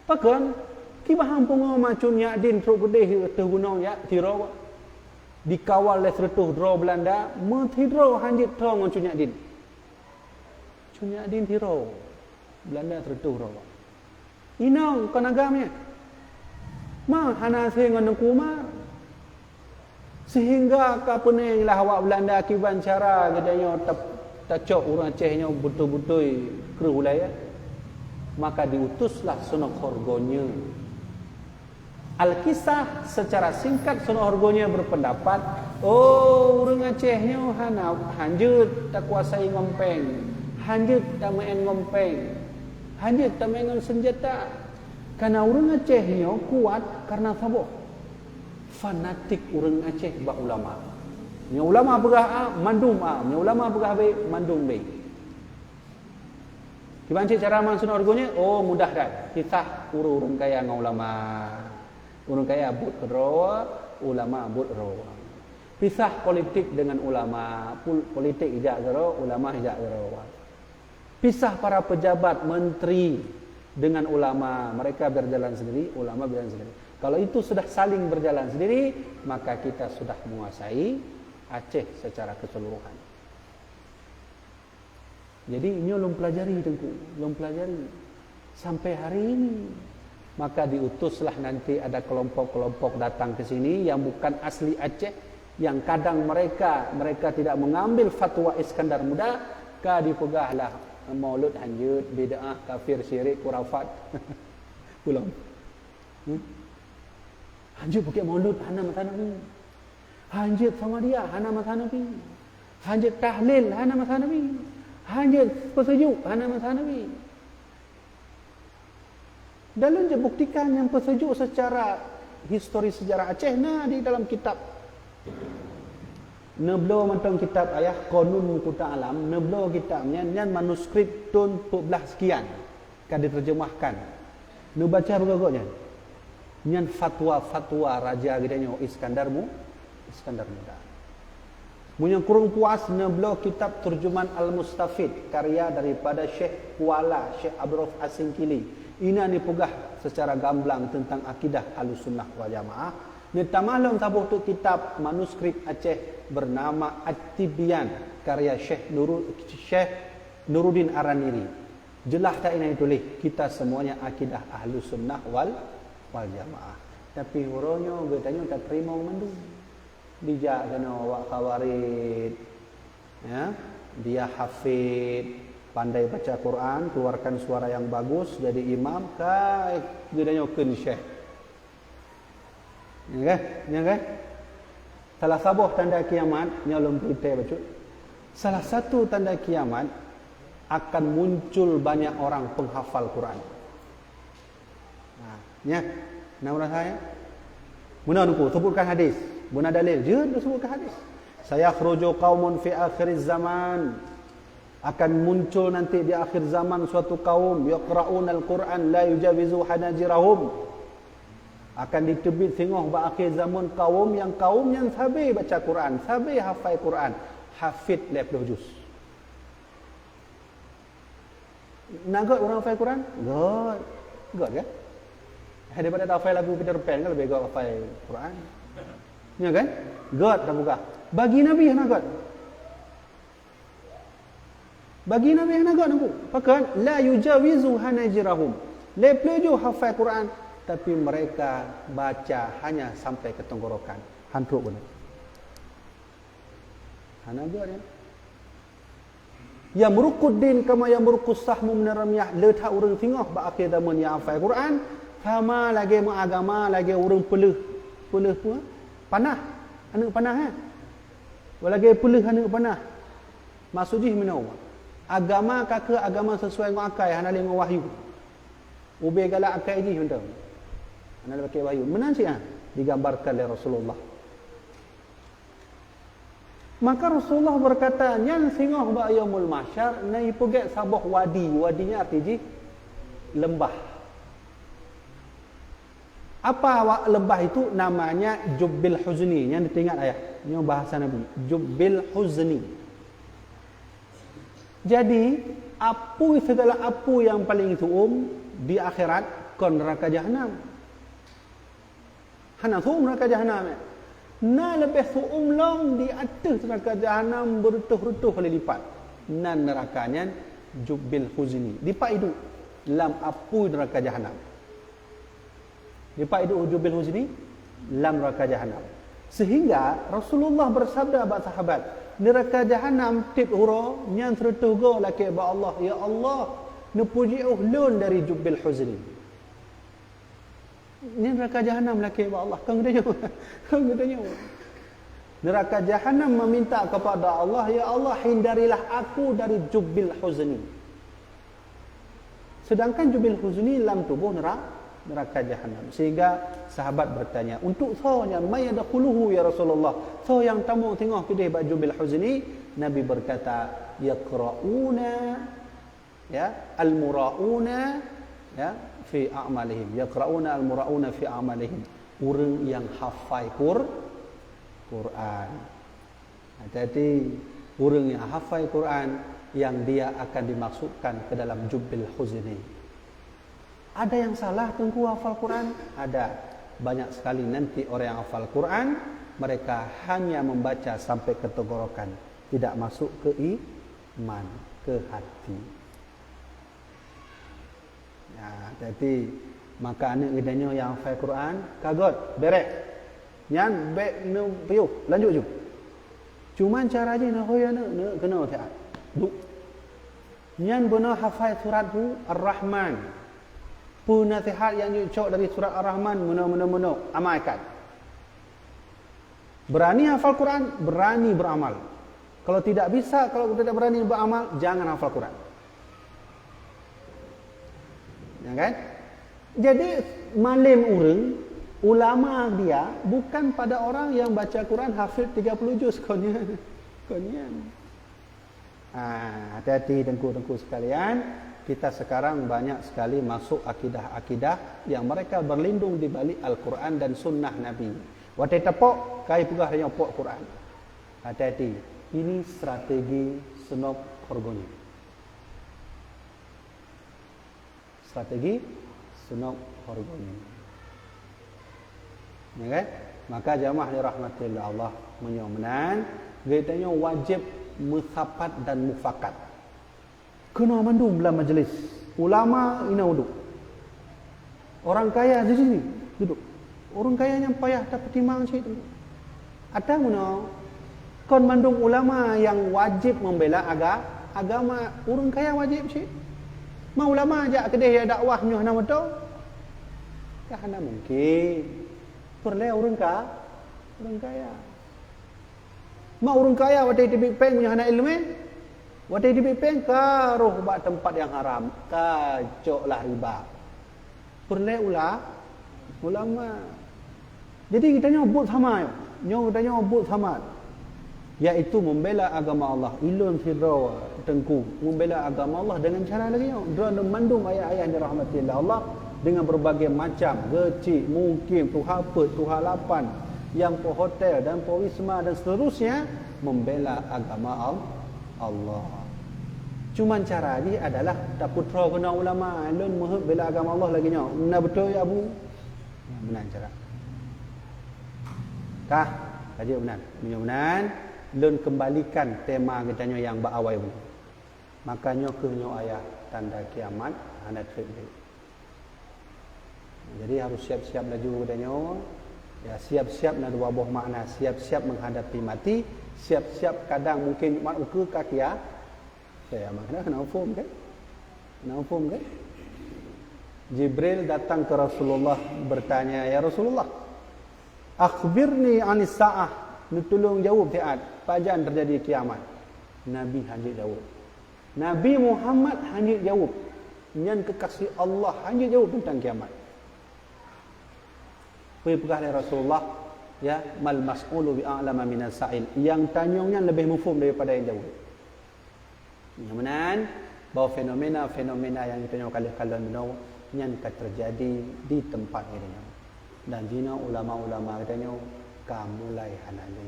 Pakon? Kiban han pungo ma Cut Nyak Dien trok keudeh teuh gunong jak sidroe. Dikawal lé seureutôh droe Belanda, meusidroe hanjeuet tho ngon Cut Nyak Dien. Cut Nyak Dien sidroe. Belanda seureutôh droe. Inong kon agam nyan. Ma hana asai ngon Teungku Umar. Sehingga ka peuneng lah awak Belanda kiban cara geutanyoe ta-, tacok ureuëng Aceh nyoe beutôi-beutôi kreueh wilayah. Maka diutuslah Snouck Hurgronje nyoe. Alkisah, secara singkat Snouck Hurgronje nyoe berpendapat, oh, ureuëng Aceh nyoe hana hanjeuet takuasai ngon péng, hanjeuet tameu'en ngon péng, hanjeuet tameu'en ngon seunjata. Karena ureuëng Aceh nyoe kuat karena saboh. Fanatik ureuëng Aceh bak ulama. Nyoe ulama peugah A, mandum A. Nyoe ulama peugah B, mandum B. Kiban cit cara Snouck Hurgronje nyoe? Oh, mudah that. Pisah ureuëng kaya ngon ulama. Ureuëng kaya buet keudroe, ulama buet droe. Pisah politik dengan ulama. Pol-, politik ijak keudroe, ulama ijak keudroe. Pisah para pejabat, menteri dengan ulama, mereka berjalan sendiri, ulama berjalan sendiri. Kalau itu sudah saling berjalan sendiri, maka kita sudah menguasai Aceh secara keseluruhan. Jadi, nyoe lôn pelajari, Teungku, lôn pelajari sampai hari ini. Maka diutuslah nanti ada kelompok-kelompok datang ke sini yang bukan asli Aceh, yang kadang mereka, mereka tidak mengambil fatwa Iskandar Muda, ka dipeugahlah maulud hanjeuet, bid'ah, kafir, syirik, khurafat. Pulang. Hmm? Hanjeuet bukét maulud hana masa Nabi. Hanjeuet Samadiyah hana masa Nabi. Hanjeuet tahlil hana masa Nabi. Hanjeuet peuseujok hana masa Nabi. Dan lôn buktikan nyang peuseujok secara histori sejarah Aceh na di dalam kitab. Neubloe mantong kitab ayah Qonun Muqta Alam, neubloe kitab nyan, nyan manuskrip thon peuet blaih sekian ka diterjemahkan. Neubaca beugöt nyan. Nyan fatwa-fatwa raja geutanyoe Iskandar Mu-, Iskandar Muda. Meunyoe kureueng puas, neubloe kitab Turjuman Al-Mustafid, karya daripada Syekh Kuala, Syekh Abdul Rauf As-Singkili. Inan ipeugah secara gamblang tentang akidah Ahlussunnah wal Jamaah. Neutamah lom saboh teuk kitab manuskrip Aceh bernama At-Tibyan, karya Syekh Nuru-, Syekh Nuruddin Araniri. Jeulaih that inan tuléh, kita semuanya akidah Ahlussunnah wal, wal Jamaah. Tapi uroe nyoe geutanyoe tateurimong mandum. Dijak keunoe awak Khawarij. Ya, dia hafid, pandai baca Quran, keluarkan suara yang bagus, jadi imam, kai geutanyoe kheun syekh. Nyan kan? Nyan kan? Salah saboh tanda kiamat, nyoe lôn peurintah bacut. Salah satu tanda kiamat, akan muncul banyak orang penghafal Quran. Ha, nya. Nah, urasa ya. Meunan ku sebutkan hadis, beuna dalil, jeuet sebutkan hadis. "Sayakhruju qaumun fi akhiriz zaman." Akan muncul nanti di akhir zaman suatu kaum, "yaqra'unal Qur'an la yujawizu hanajirahum." Akan diteubiet singoh bak akhir zaman kaum yang kaum nyan sabe baca Quran, sabe hafai Quran, hafid lhèe ploh juz. Na göt ureuëng hafai Quran? Göt. Göt kan? Hai, daripada hafai lagu Peter Pan kan lebih göt hafai Quran. Ya kan? Göt dah buka. Bagi Nabi hana göt. Bagi Nabi hana göt nunggu. Pakon la yujawizu hanajirahum. Lhèe ploh juz hafai Quran, tapi mereka baca hanya sampai ke tenggorokan. Hantrok beuna. Hana göt ya. Yamruquddin kama yamruqus sahmu minar ramyah, le that ureuëng singoh bak akhé zaman nyang hafai Quran, sama lagée meuagama lagée ureuëng peuleueh, peuleueh peue? Panah, aneuëk panah, eh? Lagée peuleueh aneuëk panah. Maksud jih meunoe, agama ka kheueh agama sesuai ngon akai, hana lé ngon wahyu. Ubé galak akai jih mantong. Hana lé pakai wahyu. Meunan cit, ah, digambarkan lé Rasulullah. Maka Rasulullah berkata, nyan singoh bak Yaumul Mahsyar na ipeugét saboh wadi. Wadi nyan arti jih lembah. Apa wa-, lembah itu? Namanya Jubbil Huzni. Nyan teuingat ayah. Nyoe bahasa Nabi. Jubbil Huzni. Jadi, apui, segala apui nyang paling tuum di akhirat kon neuraka jahanam. Hana tuum neuraka jahanam, eh. Na leubeh tuum lom di ateueh neuraka jahanam beureutôh-reutôh kali lipat. Nan neuraka nyan Jubbil Huzni. Dipat iduek lam apui neuraka jahanam. Dipat iduek Jubbil Huzni lam neuraka jahanam. Sehingga Rasulullah bersabda bak sahabat, neuraka jahanam tiep uroe nyan seureutôh goe lakée bak Allah, "Ya Allah, neupujiôh lôn dari Jubbil Huzni." Nyan neuraka jahanam lakée bak Allah. Kon geutanyoe. Kon geutanyoe. Neuraka jahanam meminta kepada Allah, "Ya Allah, hindarilah aku dari Jubbil Huzni." Sedangkan Jubbil Huzni lam tuboh nera-, neuraka jahanam. Sehingga sahabat bertanya, "Untuk soe nyan, man yadkhuluhu ya Rasulullah? Soe nyang tamong singoh keudeh bak Jubbil Huzni?" Nabi berkata, "Yaqra'una, ya, al-mura'una, ya, fi a'malihim." Yaqra'una al-mura'una fi a'malihim. Ureuëng nyang hafai Qur-, Quran. Hati-hati, ureuëng nyang hafai Quran, yang dia akan dimasukkan ke dalam Jubbil Huzni. Ada yang salah Teungku hafal Quran? Ada. Banyak sekali nanti orang yang hafal Quran, mereka hanya membaca sampai ke tenggorokan, tidak masuk ke iman, ke hati. Ya, hati-hati. Maka aneuëk geutanyoe nyang hafai Quran, ka göt, bereh. Nyan bék neupiôh, lanjut ju. Cuman cara jih na hôi aneuëk, neuëk keunoe siat. Duek. Nyan beuna hafai surat hu Ar-Rahman. Peue naseuhat nyang jicok dari surat Ar-Rahman, meunoe, meunoe, meunoe, amalkan. Berani hafal Quran, berani beramal. Kalau tidak bisa, kalau tidak berani beramal, jangan hafal Quran. Ya kan? Jadi, malem ureuëng, ulama dia bukan pada orang yang baca Quran hafid tiga puluh juz, kon nyan. Kon nyan. Ah, hati-hati teungku-teungku sekalian, kita sekarang banyak sekali masuk akidah-akidah yang mereka berlindung di balik Al-Quran dan Sunnah Nabi. Watée tapok, kai peugah tanyoe pok Quran. Hati-hati, ini strategi snop horgoni. Strategi snop horgoni. Ya kan? Maka jamaah dirahmati Allah, meunyoe meunan, geutanyoe wajéb meusapat dan mufakat. Keunoe mandum lam majlis ulama inoe duek. Orang kaya di sini duek. Orang kaya nyang payah tapeutimang cit. Ata meunoe, kon mandum ulama nyang wajéb membela aga-, agama, ureuëng kaya wajéb cit. Ma ulama jak keudeh jak dakwah nyoe hana meuto? Ka hana mungkin. Peureulée ureuëng ka, ureuëng kaya. Ma ureuëng kaya watée teubiet péng meunyoe hana iéleumé? Watée teubiet péng ka roh bak teumpat nyang haram, ka cok lah riba. Peureulée ula-, ulama. Jadi geutanyoe buet sama nyoe. Nyoe geutanyoe buet sama. Yaitu membela agama Allah. Ilôn sidroe teungku membela agama Allah dengan cara lagée nyoe. Droeneuh mandum ayah-ayah yang dirahmati Allah, dengan berbagai macam, geuchik, mukim, tuha peuet, tuha lapan, nyang po hotel dan po wisma dan seterusnya, membela agama Al-, Allah. Cuman cara jih adalah tapeutroe keunoe ulama, lôn meuheuet bela agama Allah lagée nyoe. Na beutôi, Abu? Meunan cara. Kah, ka jeuet meunan. Meunyoe meunan, lôn keumbalikan tema geutanyoe nyang bak awai bunoe. Maka nyoe kheueh nyoe ayah tanda kiamat hana treb lé. Jadi harus siap-siap laju geutanyoe. Ya, siap-siap na dua boh makna, siap-siap menghadapi mati, siap-siap kadang mungkin mat ukeue ka kia-, Saya makna kena hukum kan? Kena hukum kan? Jibril datang ke Rasulullah bertanya, "Ya Rasulullah, akhbirni anis sa'ah." Neutulông jaweueb siat, pajan terjadi kiamat. Nabi hana jaweueb. Nabi Muhammad hana jaweueb. Nyan kekasih Allah hana jaweueb tentang kiamat. Peue peugah lé Rasulullah, ya, "Mal mas'ulu bi a'lama minas sa'il." Yang tanyong nyan lebih muphom daripada yang jaweueb. Nyang meunan, bahwa fenomena-fenomena nyang geutanyoe kalon-kalon bunoe nyan ka terjadi di teumpat geutanyoe. Dan jinoe ulama-ulama geutanyoe ka mulai hana lé.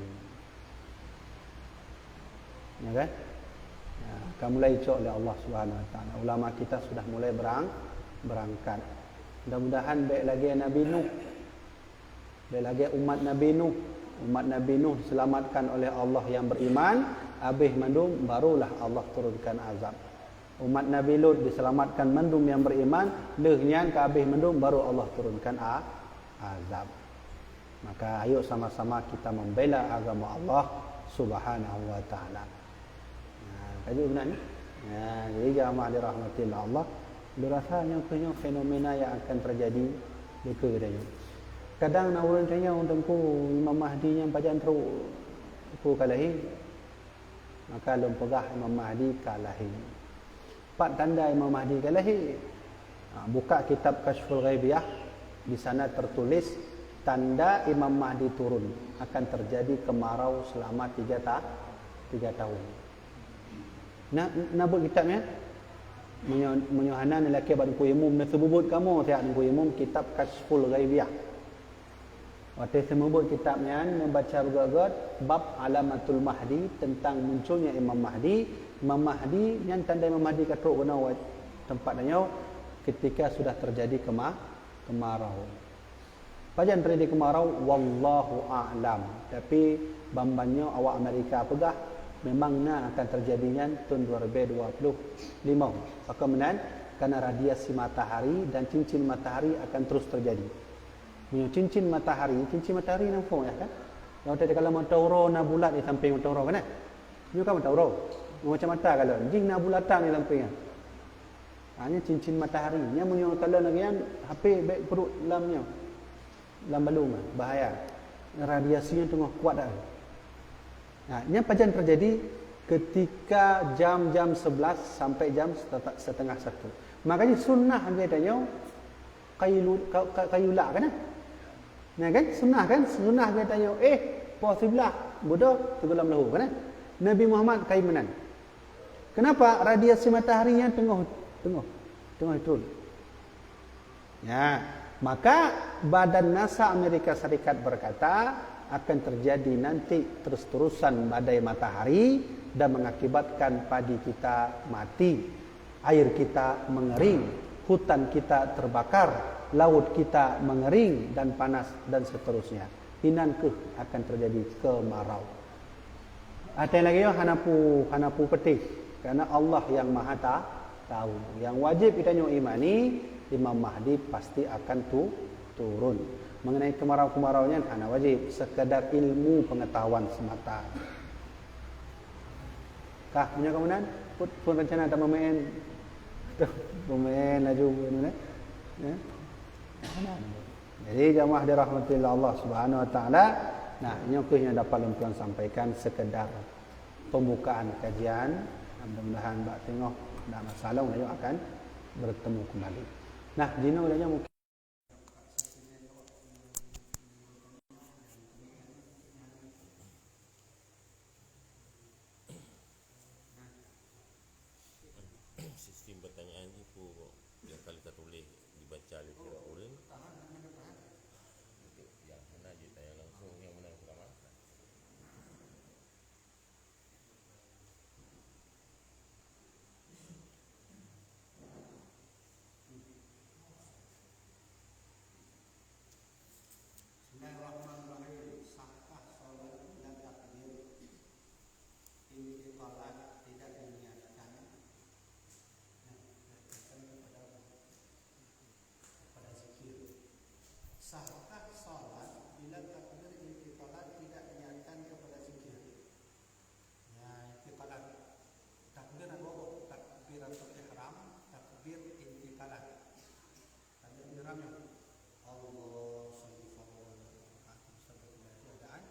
Ya kan? Ya, ka mulai cok lé Allah Subhanahu Wa Taala. Ulama kita sudah mulai berang-, berangkat. Mudah-mudahan baik lagi Nabi Nuh. Lagée umat Nabi Nuh. Umat Nabi Nuh diselamatkan oleh Allah yang beriman, habéh mandum barulah Allah turunkan azab. Umat Nabi Lut diselamatkan mandum yang beriman, lheueh nyan ka habéh mandum baru Allah turunkan a-, azab. Maka ayo sama-sama kita membela agama Allah Subhanahu wa taala. Ha, ka jeuet meunan, eh? Ha, jadi jamaah dirahmati Allah, lôn rasa nyoe keuh nyoe fenomena yang akan terjadi di keu geutanyoe. Kadang na ureuëng tanya, "Teungku, Imam Mahdi nyan pajan trok, ka lahé?" Maka lôn peugah, Imam Mahdi ka lahé. Pat tanda Imam Mahdi ka lahé? Ha, buka kitab Kasyful Ghaibiyah, di sana tertulis tanda Imam Mahdi turun akan terjadi kemarau selama tiga ta-, tiga tahun. Na, na buet kitab nyan? Meunyoe, meunyoe hana, neulakée bak Teungku Imum, neuseumeubeuet kamoe siat Teungku Imum kitab Kasyful Ghaibiyah. Watée seumeubeuet kitab nyan, neubaca beugét-gét bab Alamatul Mahdi, tentang munculnya Imam Mahdi. Imam Mahdi nyan tanda Imam Mahdi ka trok keunoe teumpat tanyoe ketika sudah terjadi kema-, kemarau. Pajan terjadi kemarau, wallahu a'lam. Tapi ban-ban nyoe awak Amerika peugah, memang na akan terjadi nyan tahun dua ribu dua puluh lima. Pakon meunan? Karena radiasi matahari dan cincin matahari akan terus terjadi. Meunyoe cincin matahari, cincin matahari na phôn, ya kan? Nyang tadi kalau mata uroe na bulat di samping mata uroe, kan? Nyoe kan mata uroe. Macam mata kalau jih na bulatan di samping, kan? Ha, nyan cincin matahari. Nyan meunyoe kalon lagée nyan, H P bék peuduek lam nyoe. Lam balong, bahaya. Radiasinya teungoh kuat dah. Ha, nyan pajan terjadi ketika jam-jam sebelas sampai jam setengah satu. Makanya sunnah geutanyoe kayulu-, ka-, ka-, kayula, kan? Nah, kan? Sunnah, kan? Sunnah geutanyoe, eh, poh siblah, beudôh, teugohlom leuhô, kan? Nabi Muhammad kai meunan. Kenapa? Radiasi matahari nyan teungoh, teungoh, teungoh turun. Ya, maka Badan NASA Amerika Serikat berkata, akan terjadi nanti terus-terusan badai matahari dan mengakibatkan padi kita mati, air kita mengering, hutan kita terbakar, laut kita mengering dan panas dan seterusnya. Inan keuh akan terjadi kemarau. Até lagée nyoe hana pu-, hana pu peutih, karena Allah yang Maha Ta-, Tahu. Yang wajib geutanyoe imani, Imam Mahdi pasti akan tu-, turun. Mengenai kemarau-kemarau nyan hana wajib, sekadar ilmu pengetahuan semata. Kah, meunyoe kamoe nan, pun, pun rencana tameumaén. Tuh, peumaén laju, ya. Jadi, jamaah dirahmati Allah Subhanahu wa Taala, nah, nyoe kheueh nyang dapat lôn tuan sampaikan sekedar pembukaan kajian. Mudah-mudahan bak teungoh na masalah, laju akan bertemu kembali. Nah, jinoe laju mungkin Sistem pertanyaan jih peue nyang ka lheueh tatuléh dibaca lé sidroe ureueng. Nyang hana jitanya langsung, nyang meunan ulama. Bismillahirrahmanirrahim. Sahkah salat bila takbir intiqalat tidak diniatkan? Nah, niatkan kepada, kepada zikir. Sahkah salat bila takbir intiqalat tidak niatkan kepada zikir? Ya, intiqalat. Takbir na dua boh, takbiratul ihram, takbir intiqalat. Takbir ihram nyoe, Allah shalli fardhu wa nafil, shalli keudaan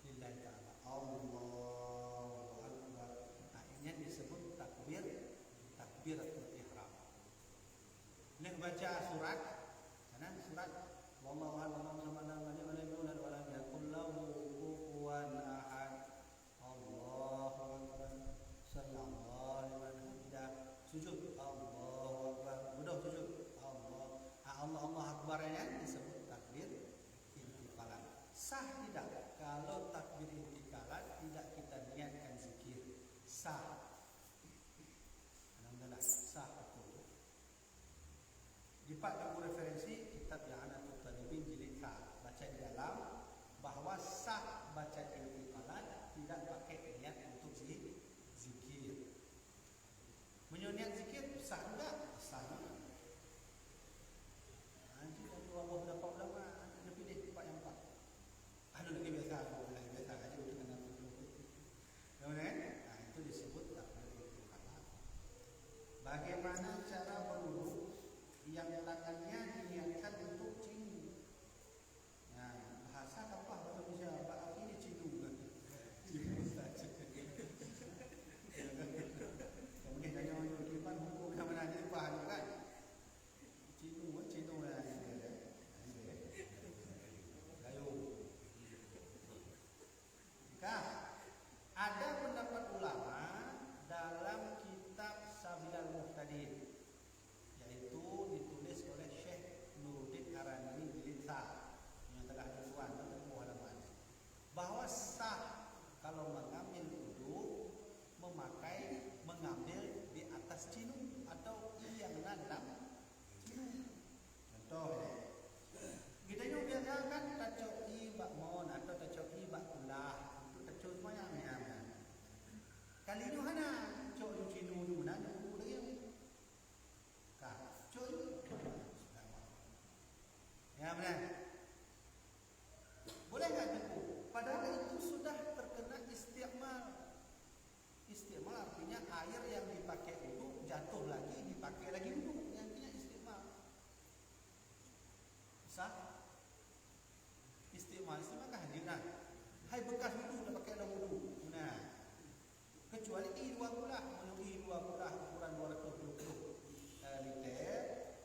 lillahi ta'ala. Allahu akbar. Nah, ini yang disebut takbir, takbiratul ihram. Lheueh baca surat, kana surat, wallahu ahad, Allahu samad, lam yalid walam yulad, walam yakul lahu kufuwan ahad. Allahu akbar. Sami'allahu liman hamidah. Sujud. Allahu akbar. Beudôh sujud. Allah. Ah, Allah, Allahu akbar nyan disebut takbir intiqalat. Sah tidak kalau takbir intiqalat tidak kita niatkan zikir? Sah. Alhamdulillah, sah betul. Dipat buku referensi kitab I'anatut Thalibin jilid sa, baca di dalam bahwa sah baca intiqalat tidak pakai niat untuk zi-, zikir. Meunyoe niat zikir sah juga, sah juga. Nanti kalau Allah dapat ulama, nanti pilih tempat yang empat. Anu lagi biasa, lagi biasa aja untuk kena. Tahu kan? Nah, itu disebut takbir intiqalat. Bagaimana cara berwudu yang tangannya diniatkan untuk cinu? Nah, bahasa apa bahasa Indonesia? Bak api ni cinu kan? Cinu saja. Kemudian tanya orang Iban hukum yang mana dia faham kan? Cinu, cinu lah. Layu. Kah, ada pendapat ulama dalam kitab Sabilal Muhtadin, yaitu ditulis oleh Syekh Nuruddin Arani jilid sa, yang telah dibuat dalam buku halaman, bahwa sah kalau mengambil wudu memakai, mengambil di atas cinu atau i yang na dalam cinu. Contoh, geutanyoe biasa kan tacok i bak mon atau tacok i bak kulah untuk tacok seumayang nyan. Kali nyoe hana, cok i cinu nyoe meunan, nyoe lagèe nyoe. Ka, cok i. Ya, benar. Boleh nggak cukup? Padahal itu sudah terkena isti'mal. Isti'mal artinya air yang dipakai wudu jatuh lagi, dipakai lagi wudu. Yang artinya isti'mal. Sah? Isti'mal, isti'mal kan hanya nah. Hai bekas wudu dah pakai dalam wudu. Nah. Kecuali i dua kulah, meunyoe i dua kulah ukuran dua ratus tujuh puluh liter,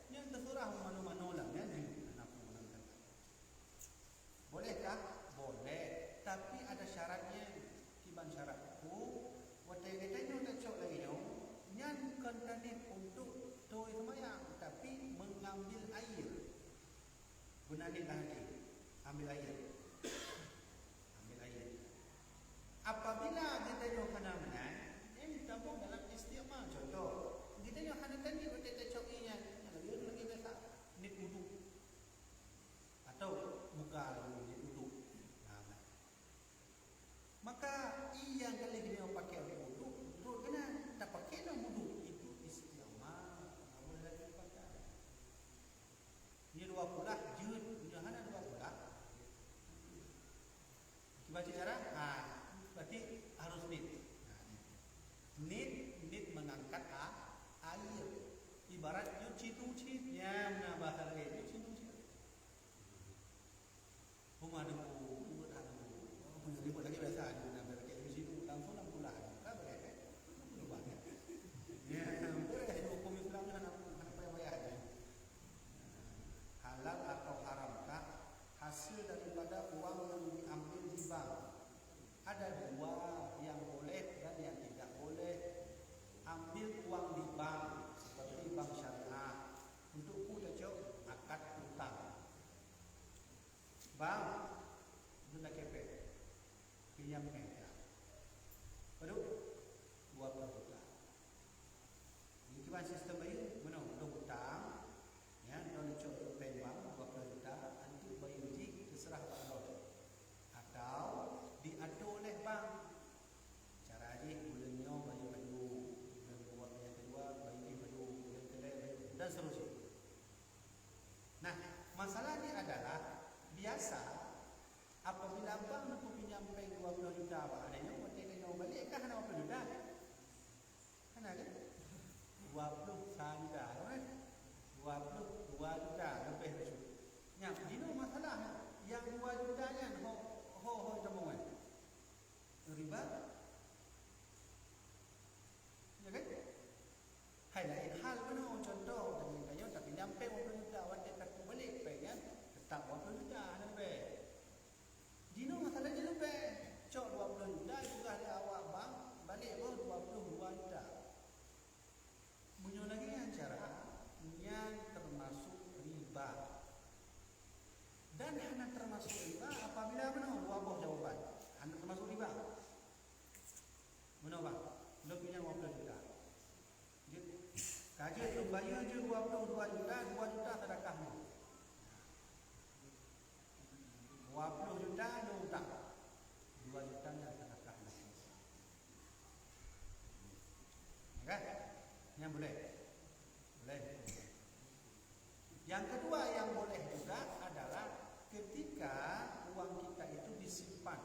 nyan teuseurah manoe-manoe lam nyan jeuet, hana peue lam nyan. Bolehkah? Boleh, tapi ada syaratnya. Kiban syarat buku, watèe geutanyoe tacok lagèe nyoe, nyan kon taniet untuk toi seumayang, tapi mengambil air. Beuna niet lagi. Ambil air. Ambil air. Barat, yue cit-cit, ya, meunan bahasa lagèe, yue cit-cit. Huma deungoe, ribot hana deungoe. Ribot lagèe biasa, di mana berkait di sini, langsung lam pula. Kan boleh, kan? Boleh buat, kan? Ya, boleh, hukum Islam ni hana, hana payah-payah, ya. Halal atau haramkah hasil daripada uang yang diambil di bank? Ada dua yang boleh dan yang tidak boleh. Ambil uang di bank, seperti bank syariah, untuk ku tacok akad utang. Bank, itu dah kepek. Pinjam peng. Padum? Dua puluh juta. Jadi, kiban sistem bayeue, meunoe, lôn utang, ya, lôn cok peng bank dua puluh juta, antu bayeue jih teuseurah bak lôn. Atau diatur oleh bank. Cara jih, buleuen nyoe bayeue padum, buleuen dua, nyang keudua bayeue jih padum, buleuen keulhèe bayeue, dan seterusnya. Nah, masalahnya adalah, biasa apabila bank neupeuminjam peng dua puluh juta bak aneuk nyoe, watèe tanyoe balek kan hana dua puluh juta? Hana kan? Dua puluh sa juta, kan? Dua puluh dua juta leubeh bacut. Nyan, jinoe masalah, nyang dua juta nyan ho, ho, ho tamong, eh? Riba. Ya kan? Hai, laén hal meunoe, contoh, tanyoe tapinjam peng dua puluh juta, watèe takue balek peng nyan, teutap dua puluh juta, hana leubeh. Jinoe masalah jih leubeh. Cok dua puluh juta, peugah lé awak bank, balek boh dua puluh dua juta. Meunyoe lagèe nyan cara, nyan teumasuk riba. Dan hana teumasuk riba apabila meunoe, dua boh jawaban. Hana teumasuk riba. Meunoe, bang, lôn pinjam dua puluh juta. Jeuet. Ka jeuet lôn bayeue jeuet dua puluh dua juta, dua juta sedekah lôn. Dua puluh juta lôn utang. Dua juta nyan sedekah lôn. Ya kan? Nyan boleh. Boleh. Yang kedua yang boleh juga adalah ketika uang kita itu disimpan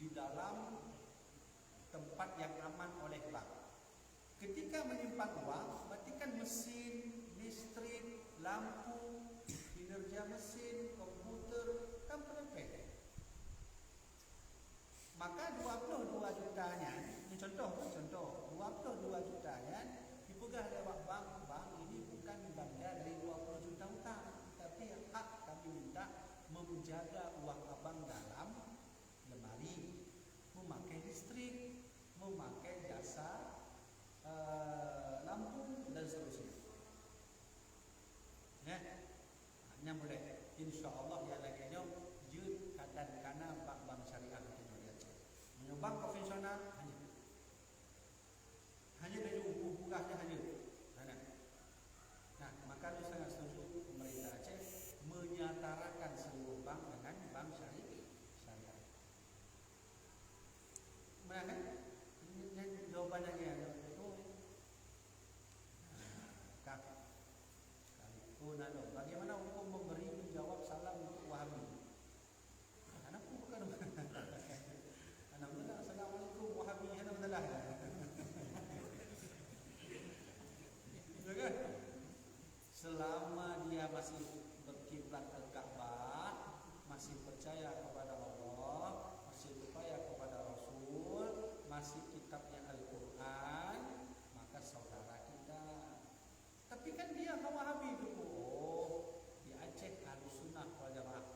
di dalam tempat yang aman oleh bank. Ketika menyimpan uang, berarti kan mesin, listrik, lampu, kinerja mesin, komputer, kan peuleupeh. Maka dua puluh dua juta nyan, ni contoh, kan contoh, dua puluh dua juta nyan dipeugah lé awak bank, "Bank, ini bukan ganda dari dua puluh juta utang, tapi hak kami minta menjaga uang abang dalam lemari, memakai listrik, memakai jasa, eh, lampu dan seterusnya." Ya. Nyan boleh. Insya Allah nyang lagèe nyoe jeuet kadan kana bank-bank syariah di Aceh. Meunyoe bank konvensional, hana. Hana laju buku-buku kah hana. Hana. Nah, maka lôn sangat setuju pemerintah Aceh menyatarakan seluruh bank dengan bank syari-, syariah. Meunan kan? Nyan jawaban lagèe nyan. Betul. Kah. Kali. Oh, nano. Bagaimana hukum memberi menjawab salam untuk Wahabi? Hana peue bukan. Alhamdulillah, assalamualaikum, Wahabi, hana masalah. Ya kan? Selama dia masih berkiblat ke Ka'bah, masih percaya kepada Allah, masih percaya kepada Rasul, masih kitabnya Al-Quran, maka saudara kita. Tapi kan dia Wahabi tu, oh, di Aceh Ahlus Sunnah wal Jamaah.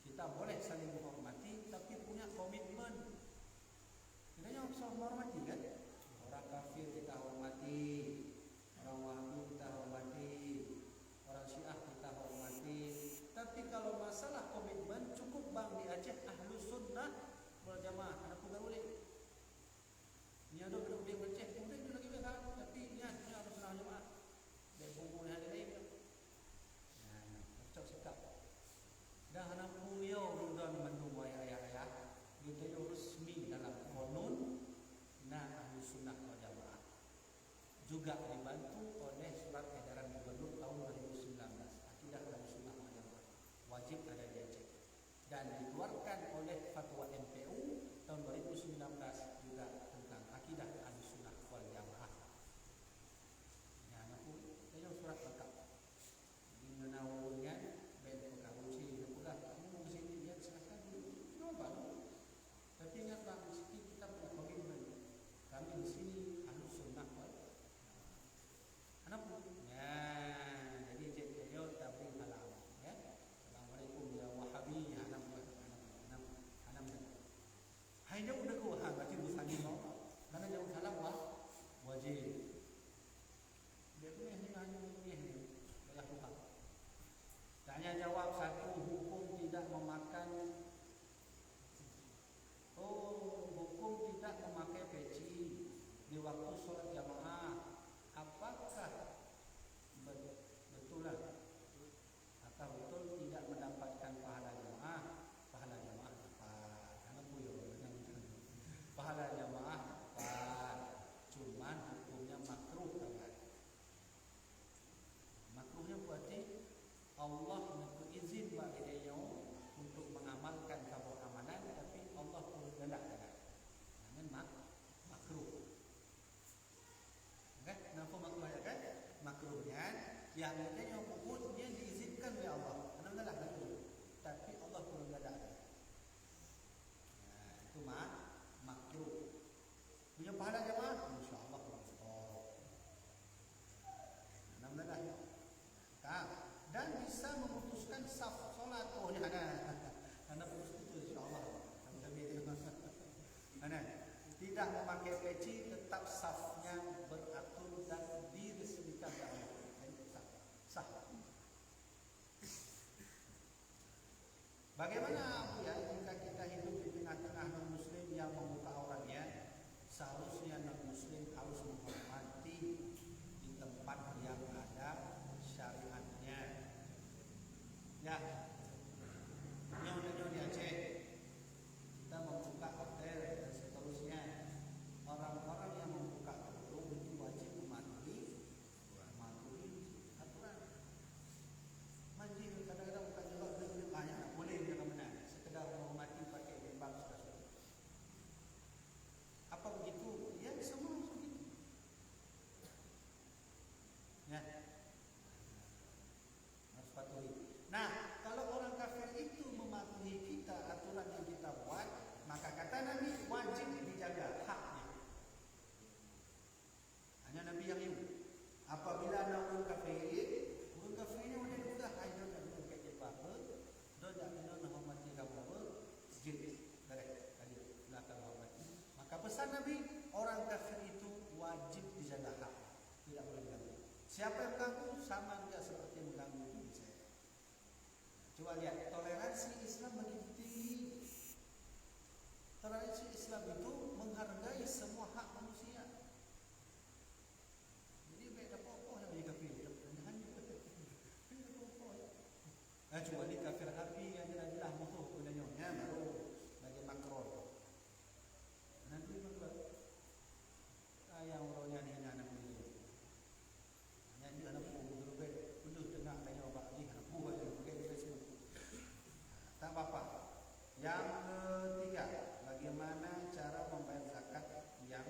Kita boleh saling menghormati, tapi punya komitmen. Kita nyoe harus menghormati, kan? Orang kafir kita hormati, orang Wahabi kita hormati, orang Syiah kita hormati. Tapi kalau masalah komitmen, cukup bang di Aceh Ahlus Sunnah wal Jamaah, hana peugah uleh. Nyan dok dok di Aceh, udeh tu lagi biasa, tapi nyan, nyan harus Sunnah Jamaah. Dek buku yang ada lain tu. Nah, cocok sikap. Dah hana peue lom mandum ayah-ayah, geutanyoe resmi dalam konon na Ahlus Sunnah wal Jamaah. Juga dibantu oleh surat edaran gubernur tahun dua ribu sembilan belas, Akidah Ahlus Sunnah wal Jamaah. Wajib ada di Aceh. Dan dikeluarkan oleh fatwa M P U tahun dua ribu sembilan belas juga tentang Akidah Ahlus Sunnah wal Jamaah. Nyan aku Nyang geutanyoe peubuet nyan diizinkan lé Allah. Hana masalah lagèe nyan. Tapi Allah kurang galak. Nah, itu ma-, makruh. Punya pahala jamaah, insya Allah kurang betul. Hana masalah. Nah, dan bisa memutuskan saf salat. Oh, ni hana. Hana putus-putus, insya Allah. Hana. Tidak memakai peci, tetap safnya beratur dan diresmikan oleh Allah. Jadi, sah. Sah. Bagaimana, Abuya, jika kita hidup di tengah-tengah non-muslim yang membuka auratnya? Seharusnya non-muslim harus menghormati di tempat yang ada syariatnya. Ya, nyoe, nyoe di Aceh, kita membuka hotel dan seterusnya. Orang-orang yang membuka kerudung itu wajib mematuhi, mematuhi aturan. Manjih kadang-kadang bukan juga boleh, banyak tak boleh, jangan benar. Sekedar menghormati pakai jilbab sudah cukup. Apa begitu? Ya, semua harus begitu. Ya. Harus patuhi. Nah, kalau orang kafir itu mematuhi kita, aturan yang kita buat, maka kata Nabi, wajib dijaga haknya. Hanya Nabi yang yum. Apabila na ureueng kafir, ureueng kafir nyan udah tugas, "Hai, droeneuh, droeneuh ka jilbab, droeneuh jak keunoe neuhormati kamoe, jeuet, bareh, ka jeuet, silakan hormati." Maka pesan Nabi, orang kafir itu wajib dijaga hak, tidak boleh diganggu. Siapa yang mengganggu, sama juga seperti mengganggu diri saya. Coba lihat, toleransi Islam begitu tinggi. Toleransi Islam itu menghargai semua hak manusia. Jadi, bèk tapoh-poh lagi kafir. Jangan juga. Bèk tapoh-poh. Nah, kecuali kafir harbi yang jelas-jelas musuh geutanyoe, nyan baru lagèe Macron. Nanti Macron. Ah, nyang uroe nyan hina aneuk muda. Nyan jeuet hana peue, beureugueng peuleueh teunak tanyoe bak jih, hana peue, bak jih, bak jih, bak jih. Tak apa-apa. Yang ketiga, bagaimana cara membayar zakat yang,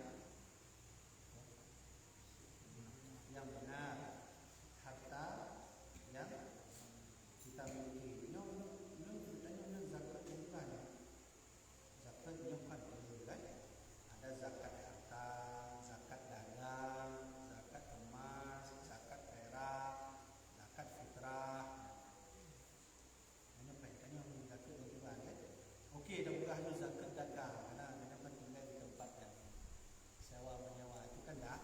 yang benar? Harta yang kita miliki. Nyoe, nyoe, nyoe, nyoe zakat yang bukan. Zakat nyoe kan, kan? Ada zakat harta, zakat dagang, zakat emas, zakat perak, zakat fitrah. Nyoe kan, kan, nyoe zakat yang juga, kan? Okey, dah buka dulu zakat dagang. Karena, karena kan tinggal di tempat yang sewa menyewa itu kan dah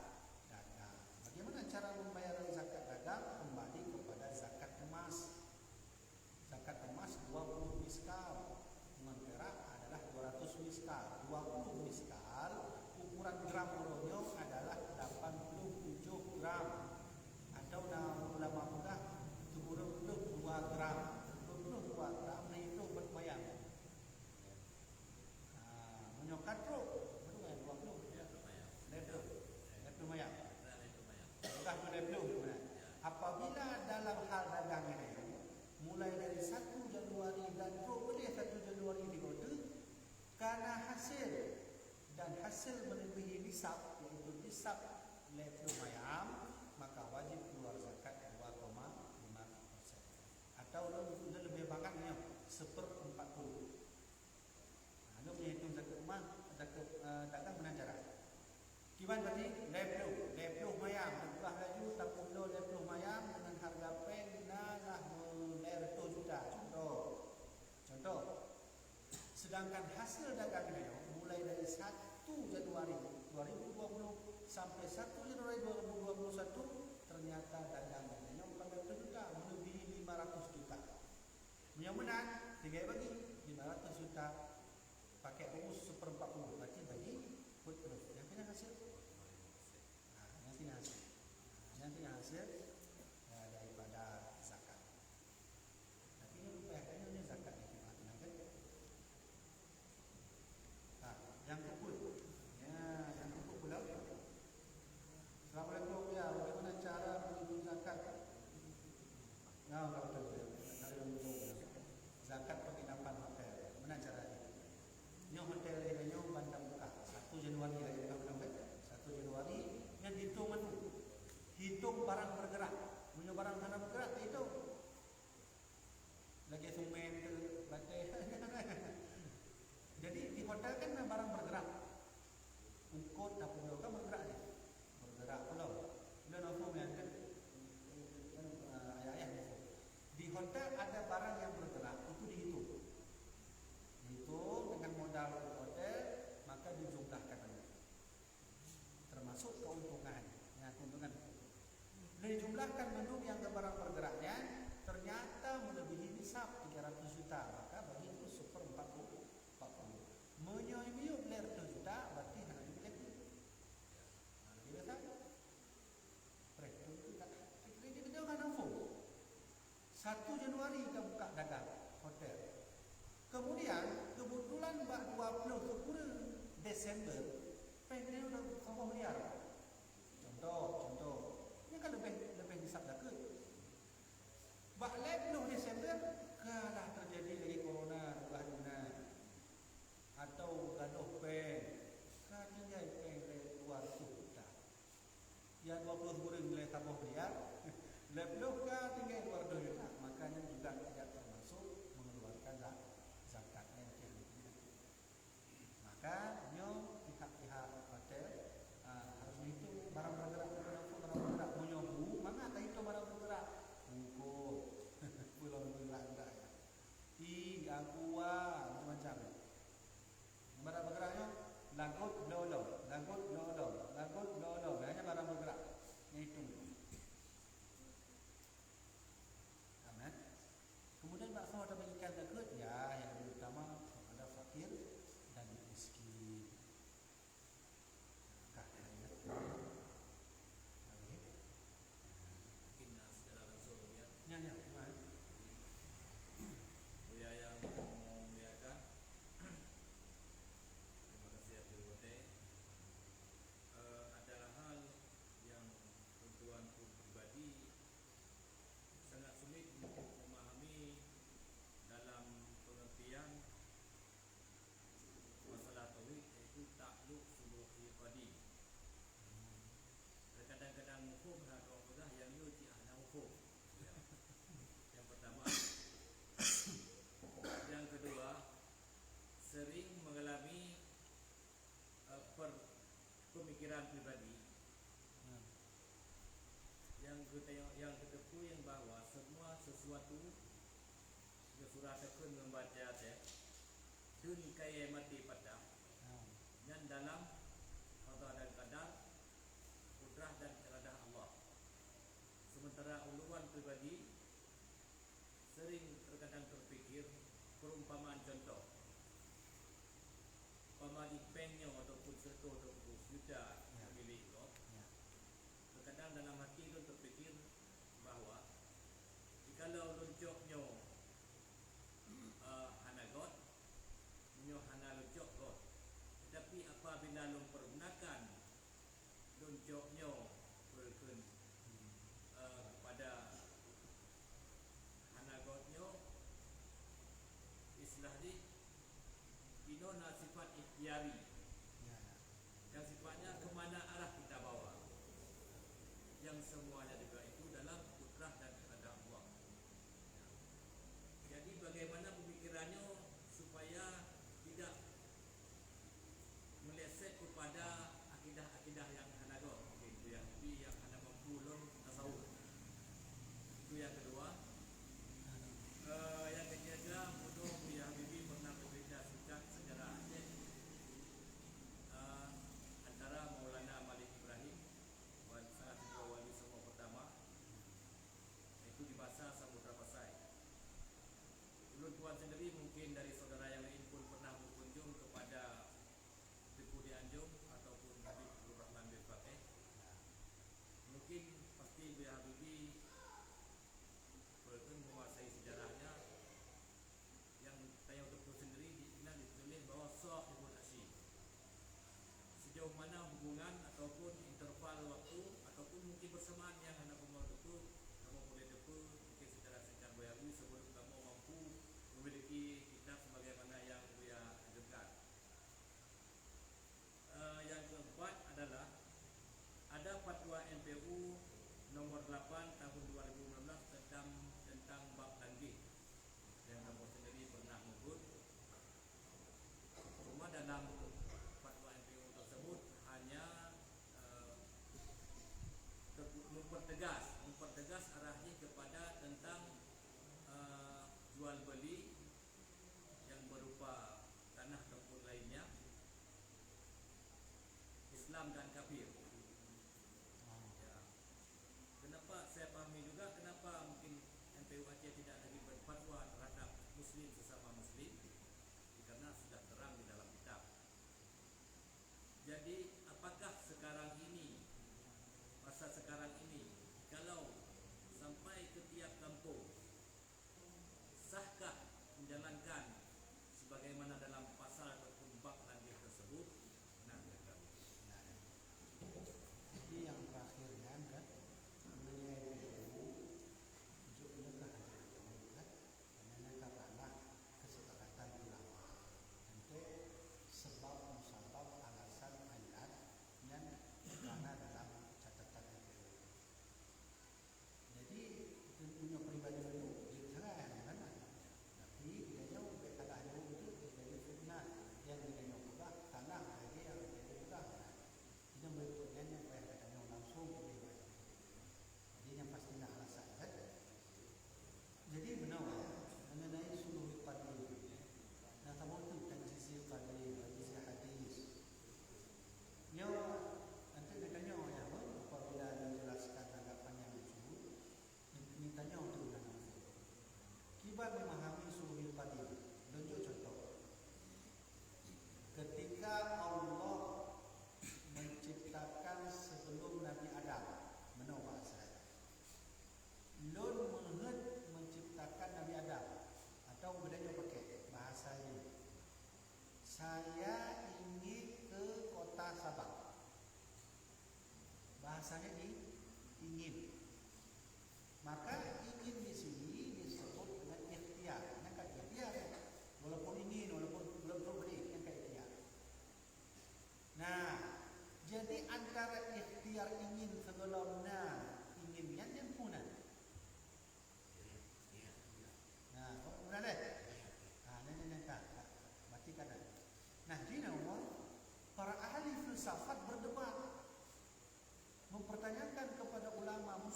dagang. Bagaimana cara membayar zakat dagang? Kembali kepada zakat emas. Zakat emas dua puluh miskal, ngon perak adalah dua ratus miskal. Dua puluh miskal, ukuran gram uroe nyoe adalah lapan puluh tujuh gram. Atau na ulama peugah, tujoh puluh dua gram. Tujoh puluh dua gram na itu berbayar. Ah, meunyoe ka trok, baru kan dua puluh. Ya, lumayan. Lhèe ploh. Lhèe ploh mayam. Ya, lhèe ploh mayam. Bukan tu lhèe ploh tu, kan? Ya. Apabila dalam hal dagang ini, mulai dari satu Januari dan trok boleh satu Januari di kota, karena hasil dan hasil melebihi nisab, yaitu nisab lhèe ploh mayam, maka wajib keluar zakat dua koma lima persen. Atau le-, le-, lebih banyak ni, seperempat puluh. Nah, lôn meuhitung zakat emas, zakat, eh, dagang meunan cara. Kiban tadi, lhèe ploh, lhèe ploh mayam, teupeugah laju, tapeubunoe lhèe ploh mayam dengan harga péng na lah lhèe reutôh juta. Contoh. Contoh. Sedangkan hasil dagang nyoe mulai dari satu Januari dua ribu dua puluh sampai satu Januari dua ribu dua puluh satu, ternyata dagang nyoe empat ratus juta, melebihi lima ratus juta. Meunyoe meunan, tinggai bagi lima ratus juta, pakai rumus seperempat puluh, berarti bagi peuet ploh. Nyang keunan hasil? Nah, nyang keunan hasil. Nah, nyang keunan hasil, ya, daripada zakat. Tapi nyoe bukan, nyoe zakat yang kita kena, kan? Ha, nyang keupeuet. Ya, nyang keupeuet pula. Satu Januari ka buka dagang hotel. Kemudian, kebetulan bak dua puluh sikureueng Desember, péng nyoe dah saboh miliar. Contoh, contoh. Nyan kan leubeh, leubeh nisab zakeuet. Bak lhèe ploh Desember, ka lah teujadi lagi corona, ubah duna. Atau gadôh péng, ka tinggai péng lé dua reutôh juta. Nyang dua puluh sikureueng lé saboh miliar, lhèe ploh ka tinggai dua reutôh juta. Maka nyan juga tidak termasuk mengeluarkan za-, zakat nyan. Maka nyoe pihak-pihak hotel, ah, harus meuhitong barang bergerak, barang bergerak. Meunyoe bu, mangat taitong barang bergerak. Bungkôh. Pulang bergerak-gerak ya. Ti, aqua, macam-macam. Barang bergerak nyoe, lagot bloe lom, lagot bloe lom, lagot bloe lom. Hanya barang bergerak. Nyoe hitong. Amin. Kemudian bak soe tabagikan zakeuet, ya, yang lebih utama kepada fakir dan miskin. Kah, ya. Okey. Mungkin, ah, secara langsung, ya. Ya, ya, ya. Buya yang memuliakan, terima kasih atas waktu. Eh, ada hal yang tuan-tuan pribadi sangat sulit untuk memahami dalam pengertian masalah tauhid, yaitu takluk suluh i'tiqadi. Terkadang-kadang muphom, hana kawa peugah, nyang nyoe cit hana muphom. Ya. Yang pertama. Yang kedua, sering mengalami, eh, per-, pemikiran pribadi. Hmm. Yang kita, yang kita puyeng bahwa semua sesuatu, ya, surah takheun membaca teh, dun kaya mati patah. Hmm. Nyan dalam qada dan qadar, kudrah dan iradah Allah. Sementara ulôn pribadi, sering terkadang terpikir, perumpamaan contoh, umpama di péng nyoe ataupun seutoh ataupun juta, ya, milék gob, ya, terkadang dalam hati lôn terpikir bahwa jikalau lôn cok nyoe, eh, hana got, nyoe hana lôn cok got, tetapi apabila lôn pergunakan lôn cok nyoe, peue kheun, eh, kepada hana got nyoe, istilah jih, inoe na sifat ikhtiyari. Ya. Yang sifatnya ke mana arah kita bawa. Yang semuanya juga itu dalam kudrah dan kehendak Allah. Jadi, bagaimana pemikirannya supaya tidak meleset kepada akidah-akidah yang hana got, mungkin tu ya, tapi yang hana mampu lom tasawuf. Itu yang kedua. Eh, yang ketiga, bunoe Buya Habibie pernah bercerita singkat sejarah Aceh, eh, antara Maulana Malik Ibrahim dan salah satu wali Songo pertama, yaitu di masa Samudra Pasai. Ulôn tuan sendiri, mungkin dari saudara yang lain pun pernah berkunjung kepada Teungku di Anjong ataupun Habib Abdul Rahman bin Fateh. Mungkin pasti Buya Habibie belum menguasai sejarahnya. Yang tayang teupeu sendiri di, inan dituléh bahwa Sahibul Asyir. Sejauh mana hubungan ataupun interval waktu ataupun mungkin bersamaan yang hana kamoe teupeu, kamoe boleh teupeu mungkin secara singkat Buya Habibie sebelum kamoe mampu memiliki kitab sebagaimana yang Buya anjurkan. Eh, yang keempat adalah ada fatwa M P U nomor delapan tahun dua ribu enam belas tentang, tentang bab tanggih yang kamoe sendiri pernah menyebut. Cuma dalam fatwa M P U tersebut hanya, eh, ter-, mempertegas, mempertegas arahnya kepada tentang, eh, jual beli yang berupa tanah ataupun lainnya, Islam dan kafir. Ya. Kenapa saya pahami juga kenapa mungkin M P U Aceh tidak lagi berfatwa terhadap muslim sesama muslim? Karena sudah terang di dalam kitab. Jadi, apakah sekarang ini, masa sekarang ini, kalau sampai ke tiap kampung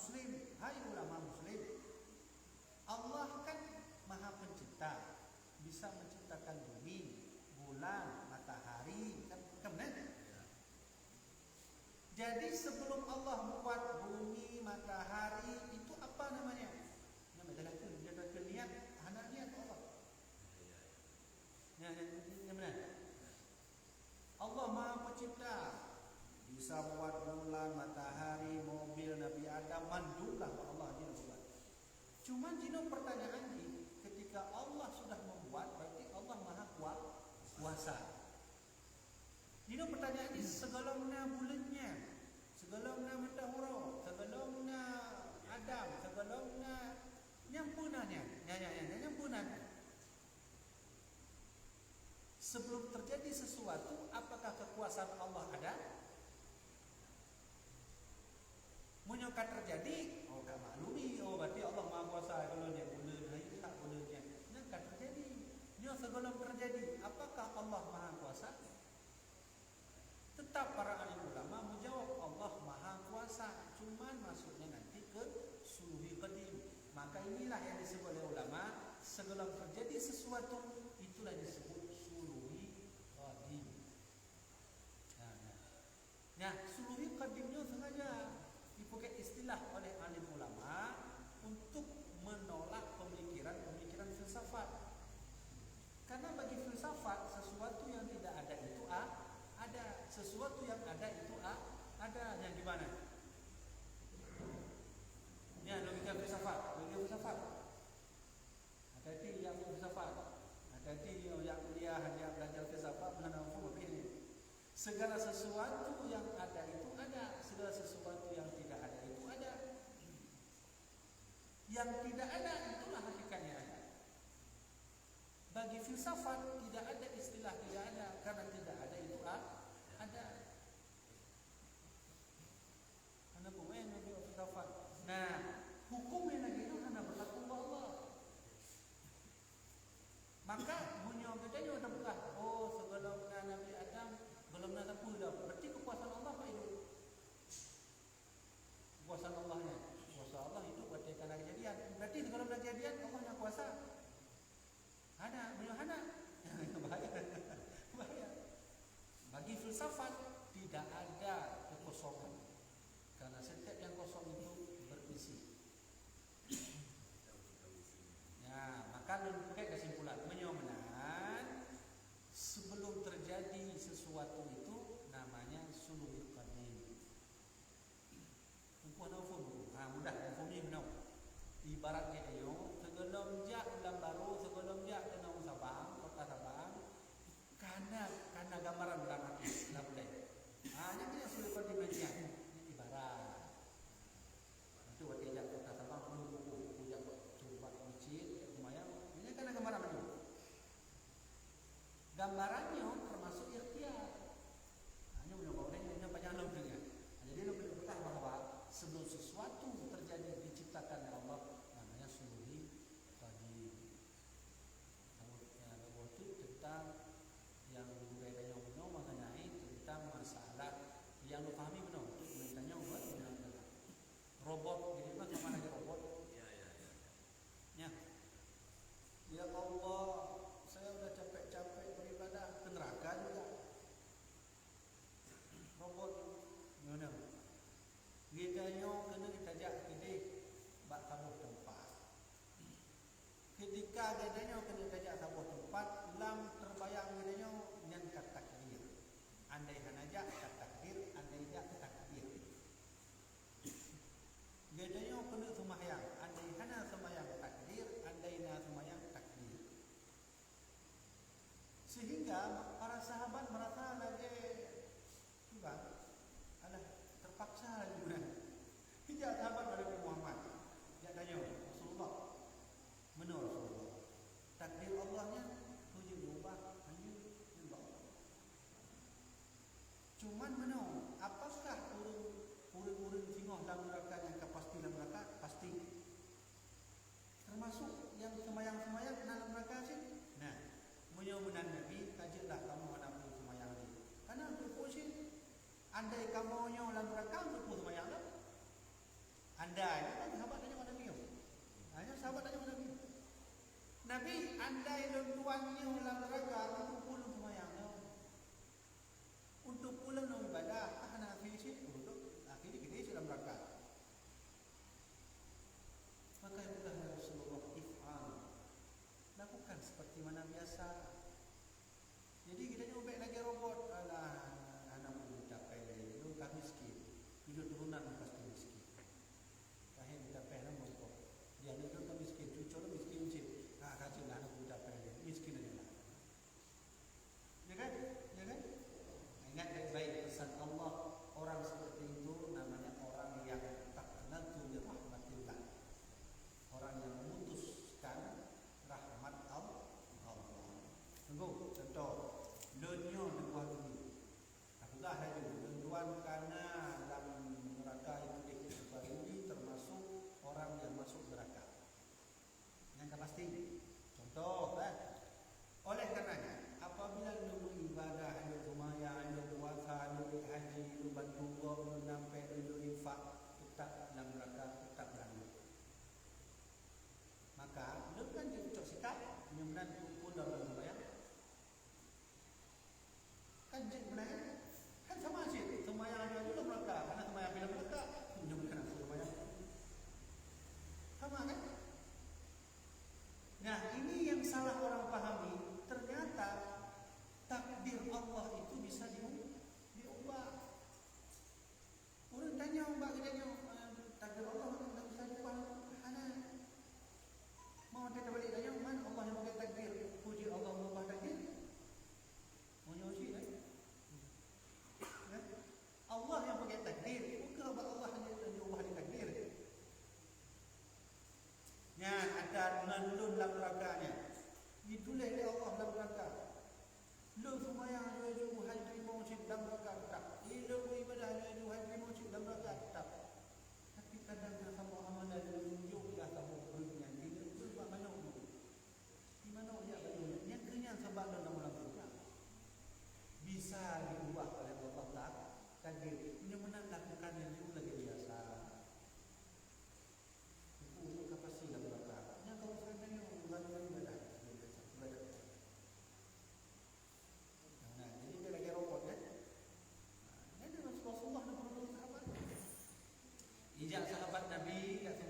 Muslim, hai ulama muslim, Allah kan Maha Pencipta, bisa menciptakan bumi, bulan, matahari, kan, kan benar? Jadi sebelum Allah buat bumi, matahari, itu apa namanya? Nama adalah tu, dia kata niat, hana niat Allah. Ya, ya, ya, benar. Allah Maha Pencipta, bisa buat bulan, matahari, mobil, Nabi Adam, mandum lah Allah jinoe buat. Cuman jinoe pertanyaan jih, ketika Allah sudah membuat, berarti Allah Maha Kua-, Kuasa. Jinoe pertanyaan jih, sigohlom na buleuen nyan, sigohlom na mata uroe, sigohlom na Adam, sigohlom na, nyang peue na nyan, nyan, nyan, nyan, nyang peue na nyan. Sebelum terjadi sesuatu, apakah kekuasaan Allah ada? Meunyoe ka terjadi, oh, ka maklumi, oh, berarti Allah Maha Kuasa, kalau dia buleuen, hai, tak buleuen dia. Nyan ka terjadi. Nyoe sigohlom terjadi, apakah Allah Maha Kuasa? Tetap para alim ulama menjawab Allah Maha Kuasa, cuman maksudnya nanti ke sulhi qadim. Maka inilah yang disebut oleh ulama, sigohlom terjadi sesuatu, itulah disebut sulhi qadim. Nah, nah. Nah, sulhi qadim nyoe sengaja dipakai istilah oleh alim ulama untuk menolak pemikiran-pemikiran filsafat. Karena bagi filsafat, sesuatu yang tidak ada itu a-, ada, sesuatu yang ada itu a-, ada. Yang gimana? Ya, logika filsafat, logika filsafat. Hati-hati yang filsafat. Hati-hati yang kuliah, yang belajar filsafat, mana mampu begini. Segala sesuatu yang ada itu ada, segala sesuatu yang tidak ada itu ada. Yang tidak ada itulah hakikatnya ada. Bagi filsafat, tidak ada istilah tidak ada, karena tidak ada itu a-, ada. Hana peumain lagèe filsafat. Nah, huköm nyang lagèe nyoe hana berlaku bak Allah. Maka, meunyoe geutanyoe tapeugah, "Oh, sigohlom na Nabi Adam, gohlom na sapeue dah." Berarti kekuasaan Allah ka hidup. Kekuasaan Allah nyan. Kuasa Allah hidup watèe ka na kejadian. Berarti sigohlom na kejadian, Allah nyang kuasa. Hana, meunyoe hana, bahaya. Bahaya. Bagi filsafat, tidak ada kekosongan. Karena setiap yang kosong itu berisi. Ya, maka lôn peubuet kesimpulan. Meunyoe meunan, sebelum terjadi sesuatu itu namanya sulhul qadim. Teungku hana muphom? Ha, mudah muphom jih meunoe. Ibarat geutanyoe, sigohlom jak bulan barô, sigohlom jak keunoe Sabang, kota Sabang, ka na, ka na gambaran lam até, lam ulèe. Ha, nyan keuh nyang sulhul qadim nyan. Nyan ibarat. Itu watèe jak kota Sabang, penuh buku, buku jak coba masjid, jak seumayang. Nyan ka na gambaran nyoe. Gambaran nyoe termasuk ikhtiar. Hanya meunyoe bak ureueng nyoe panyang lom deungon. Jadi, lôn peugah bahwa sebelum sesuatu terjadi diciptakan oleh Allah, namanya sulhul qadim. Lalu, ya, lalu itu tentang yang gurèe tanyong bunoe mengenai tentang masalah yang lôn pahami bunoe, untuk gurèe tanyong bunoe adalah robot, jadi kan sama lagi robot. Ya, ya, ya. Ya. Ya Allah, saya udah capek-capek beribadah, ke neraka juga. Robot nyoe. Geutanyoe keuneuk tajak keudeh bak saboh teumpat. Ketika geutanyoe keuneuk tajak saboh teumpat, lam teubayang geutanyoe nyan ka takdir. Andai hana jak ka takdir, andai jak takdir. Geutanyoe keuneuk seumayang, andai hana seumayang takdir, andai na seumayang takdir. Sehingga para sahabat merasa lagèe, "Tuhan, alah, terpaksa laju nyan." Hijak sahabat bak Nabi Muhammad, jak tanyong, "Rasulullah, meunoe Rasulullah, takdir Allah nyan peue jeuet geuubah?" "Hana, nyan bak Allah." Cuman meunoe, apakah ureueng, ureueng-ureueng singoh lam neuraka nyan ka pasti lam neuraka? Pasti. Termasuk nyang seumayang-seumayang na lam neuraka cit? Nah, meunyoe meunan Nabi, ka jeuet lah kamoe hana peue seumayang lé. Kana untuk peue cit? Andai kamoe nyoe lam neuraka, untuk peue seumayang lom? Andai,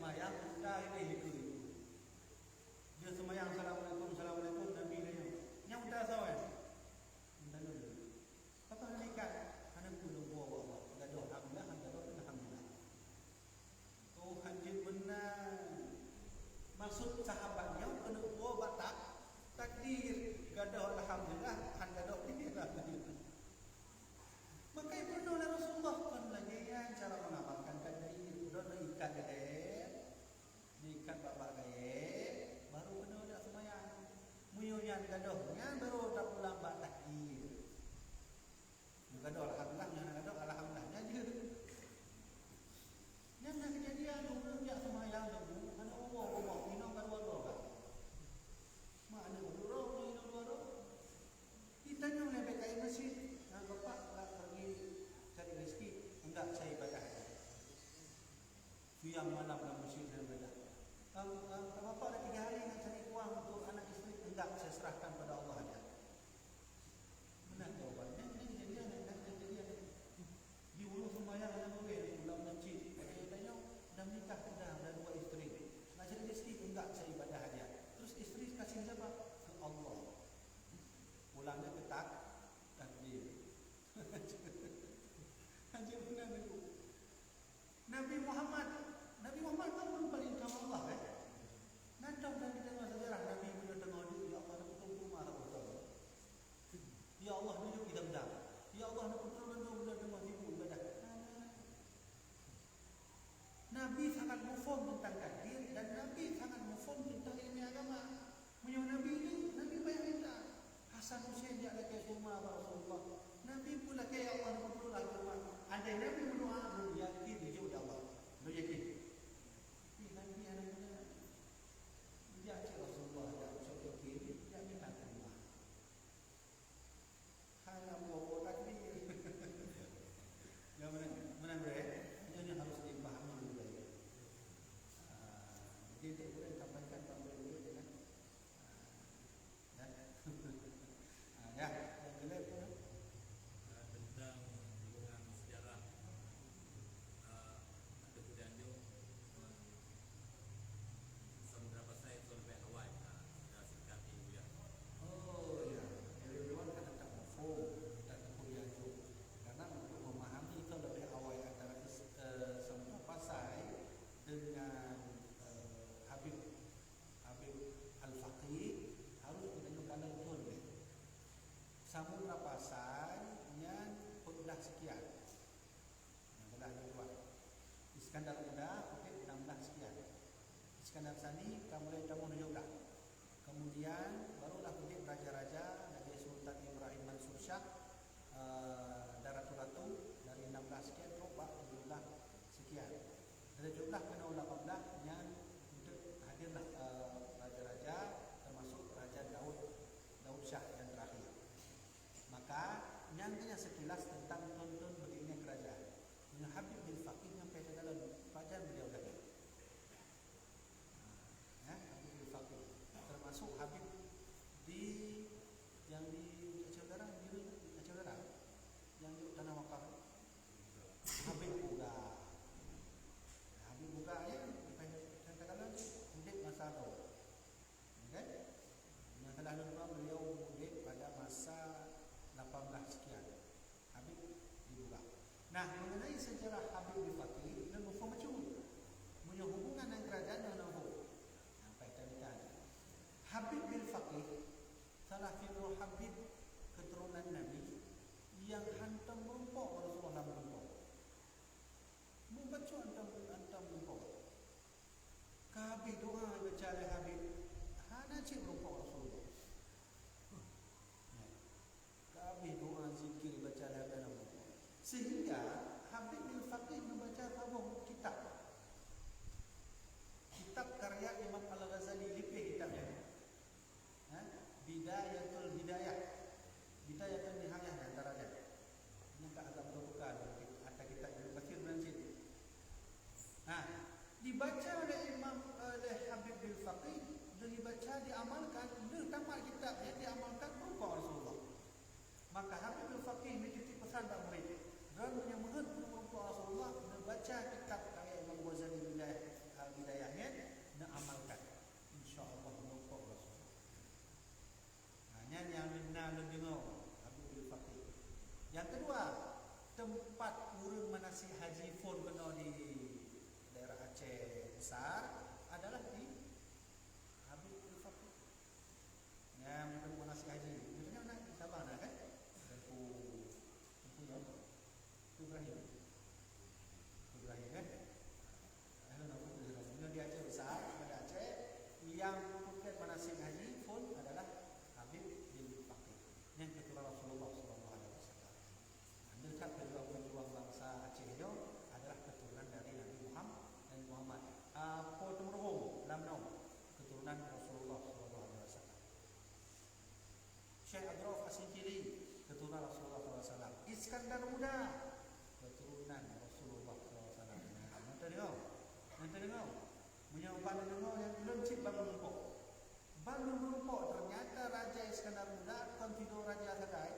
Seumayang, unta ilée ikeu. Dia seumayang, "Assalamualaikum, assalamualaikum," Nabi nanya, "Nyang unta soe?" Unta nyoe. Apa hana ikat? Hana peue lôn po bak Allah. Gadôh alhamdulillah, hana gadôh alhamdulillah. Oh, hanjeuet meunan. Maksud sahabat nyoe keuneuk po bak tak-, takdir. Gadôh alhamdulillah, hana gadôh alhamdulillah. Maka ipeurunoe lé Rasulullah, kon lagée nyan cara mengamalkan takdir. Droeneuh ikat ilée, neuikat bak-bak gayée, baru keunoe jak seumayang. Meunyoe nyan gadôh, nyan baru tapulang bak takdir. Gadôh alhamdulillah, nyan gadôh alhamdulillah, nyan jeuet. Nyan na keujadian, ureueng jak seumayang, hana Allah, Allah, inong ka dua droe kan. Mak aneuk dua droe, inong dua droe. Ditanyong lé B K I masjid, "Ah, Bapak nak pergi cari rezeki?" "Enggak, saya ibadah aja." Siang malam lam masjid dan ibadah. "Ah, ah, Bapak dah tiga hari nak cari uang untuk anak isteri?" "Enggak, saya serahkan pada Allah aja." Meunan jawaban. Nyan, nyan jadi aneuk, nyan jadi aneuk. Di ureueng seumayang hana boleh lam masjid. Pada tanyoe, dah menikah sudah, ada dua isteri. Nak cari rezeki? Enggak, saya ibadah aja. Terus isteri kasih siapa? Ke Allah. Pulangnya ke tak-, takdir. Hanjeuet meunan itu. Nabi Muhammad, Nabi Muhammad kan ureueng paling utama Allah, eh? Nah, contoh kita tengok sejarah Nabi meunyoe teungoh duek, ya Allah, nak peutumpuk mah Allah. Ya Allah, neujok idam-dam. Ya Allah, nak peutrol bandum bulan teungoh sibuk ibadah. Nabi sangat mufhom tentang takdir dan Nabi sangat mufhom tentang ilmu agama. Meunyoe Nabi nyoe, Nabi payah minta. Hasan Husein jak lakée su ma bak Rasulullah. Nabi pun lakée, "Ya Allah, neupeutrôh lam su ma." Andai Nabi meudoa, yakin jijaweueb lé Allah. Nyoe yakin. Tapi Nabi hana guna. Jak cit Rasulullah, jak cok yakin, jak minta su ma. Hana boh-boh takdir. Ya, meunan, meunan, bre. Nyoe nyang harus dipahami lebih baik. Ah, jadi, untuk boleh sampaikan pada murid-murid, ya kan? Ah, ya. Ah, ya, yang kedua itu, ah, tentang hubungan sejarah. Ah, ada kejadian tu, ah, Samudra Pasai tu lebih awai, ah, sudah singkat ni, ya. Oh, ya. Jadi, memang kan tak mafhum, tak terpenuh. Karena untuk memahami itu lebih awai antara is-, eh, Samudra Pasai dengan, eh, Habib Habib Al-Faqih harus geutanyoe kalon thon lé. Samudra Pasai nyan empat belas sekian. Enam belas lebih kurang. Iskandar Muda, okey, enam belas sekian. Iskandar Sani ka mulai tahun tujuh belas. Kemudian, barulah udép raja-raja lagèe Sultan Ibrahim Mansur Shah, eh, dan ratu-ratu dari enam belas sekian trok bak tujuh belas sekian. Dari tujuh belas keunoe lapan belas nyan untuk hadirlah, eh, raja-raja, termasuk Raja Daud, Daud Shah yang terakhir. Maka, nyan hanya sekilas tentang thon-thon berdirinya kerajaan. Dengan Habib bin Faqih nyang payah takalon, pajan beliau lahir. Ya, Habib bin Faqih. Termasuk Habib di, yang di Aceh Utara, di Aceh Utara, yang di Tanah Wakaf. Habib Buga. Habib Buga ya, bukan, bukan takalon tu, udép masa tu. Okey? Nyang salah lupa, beliau udép pada masa lapan belas sekian. Habib di Buga. Nah, mengenai sejarah Habib bin Faqih, lôn muphom bacut. Meunyoe hubungan ngon keurajeuen, lôn muphom. Sampai tadi kan. Habib bin Faqih, salah sidroe Habib keturunan Nabi nyang hantom meurumpok Rasulullah lam rumpok. Meubacut hantom, hantom meurumpok. Ka habéh doa baca lé Habib, hana cit meurumpok Rasulullah. Ya. Ka habéh doa zikir baca lé Habib hana meurumpok. Sehingga Habib bin Faqih membaca saboh kitab. Kitab karya Imam Al-Ghazali, lipéh kitab nyan. Ha? Bidayatul Hidayah. Bidayatul Nihayah di antara dia. Ini ka agak bertukar, ada kitab Ibnu Katsir dan cit. Ha, dibaca oleh Imam, oleh Habib bin Faqih, dan dibaca, diamalkan, dah tamat kitab dia, diamalkan, meurumpok Rasulullah. Maka Habib bin Faqih menitip pesan bak murid, "Droeneuh Iskandar Muda, keturunan Rasulullah sallallahu alaihi wasallam. Nyan teudeungoe. Nyan teudeungoe. Meunyoe ban deungoe, nyang ulôn cit ban meurumpok. Ban meurumpok, ternyata Raja Iskandar Muda kon sidroe raja sagai,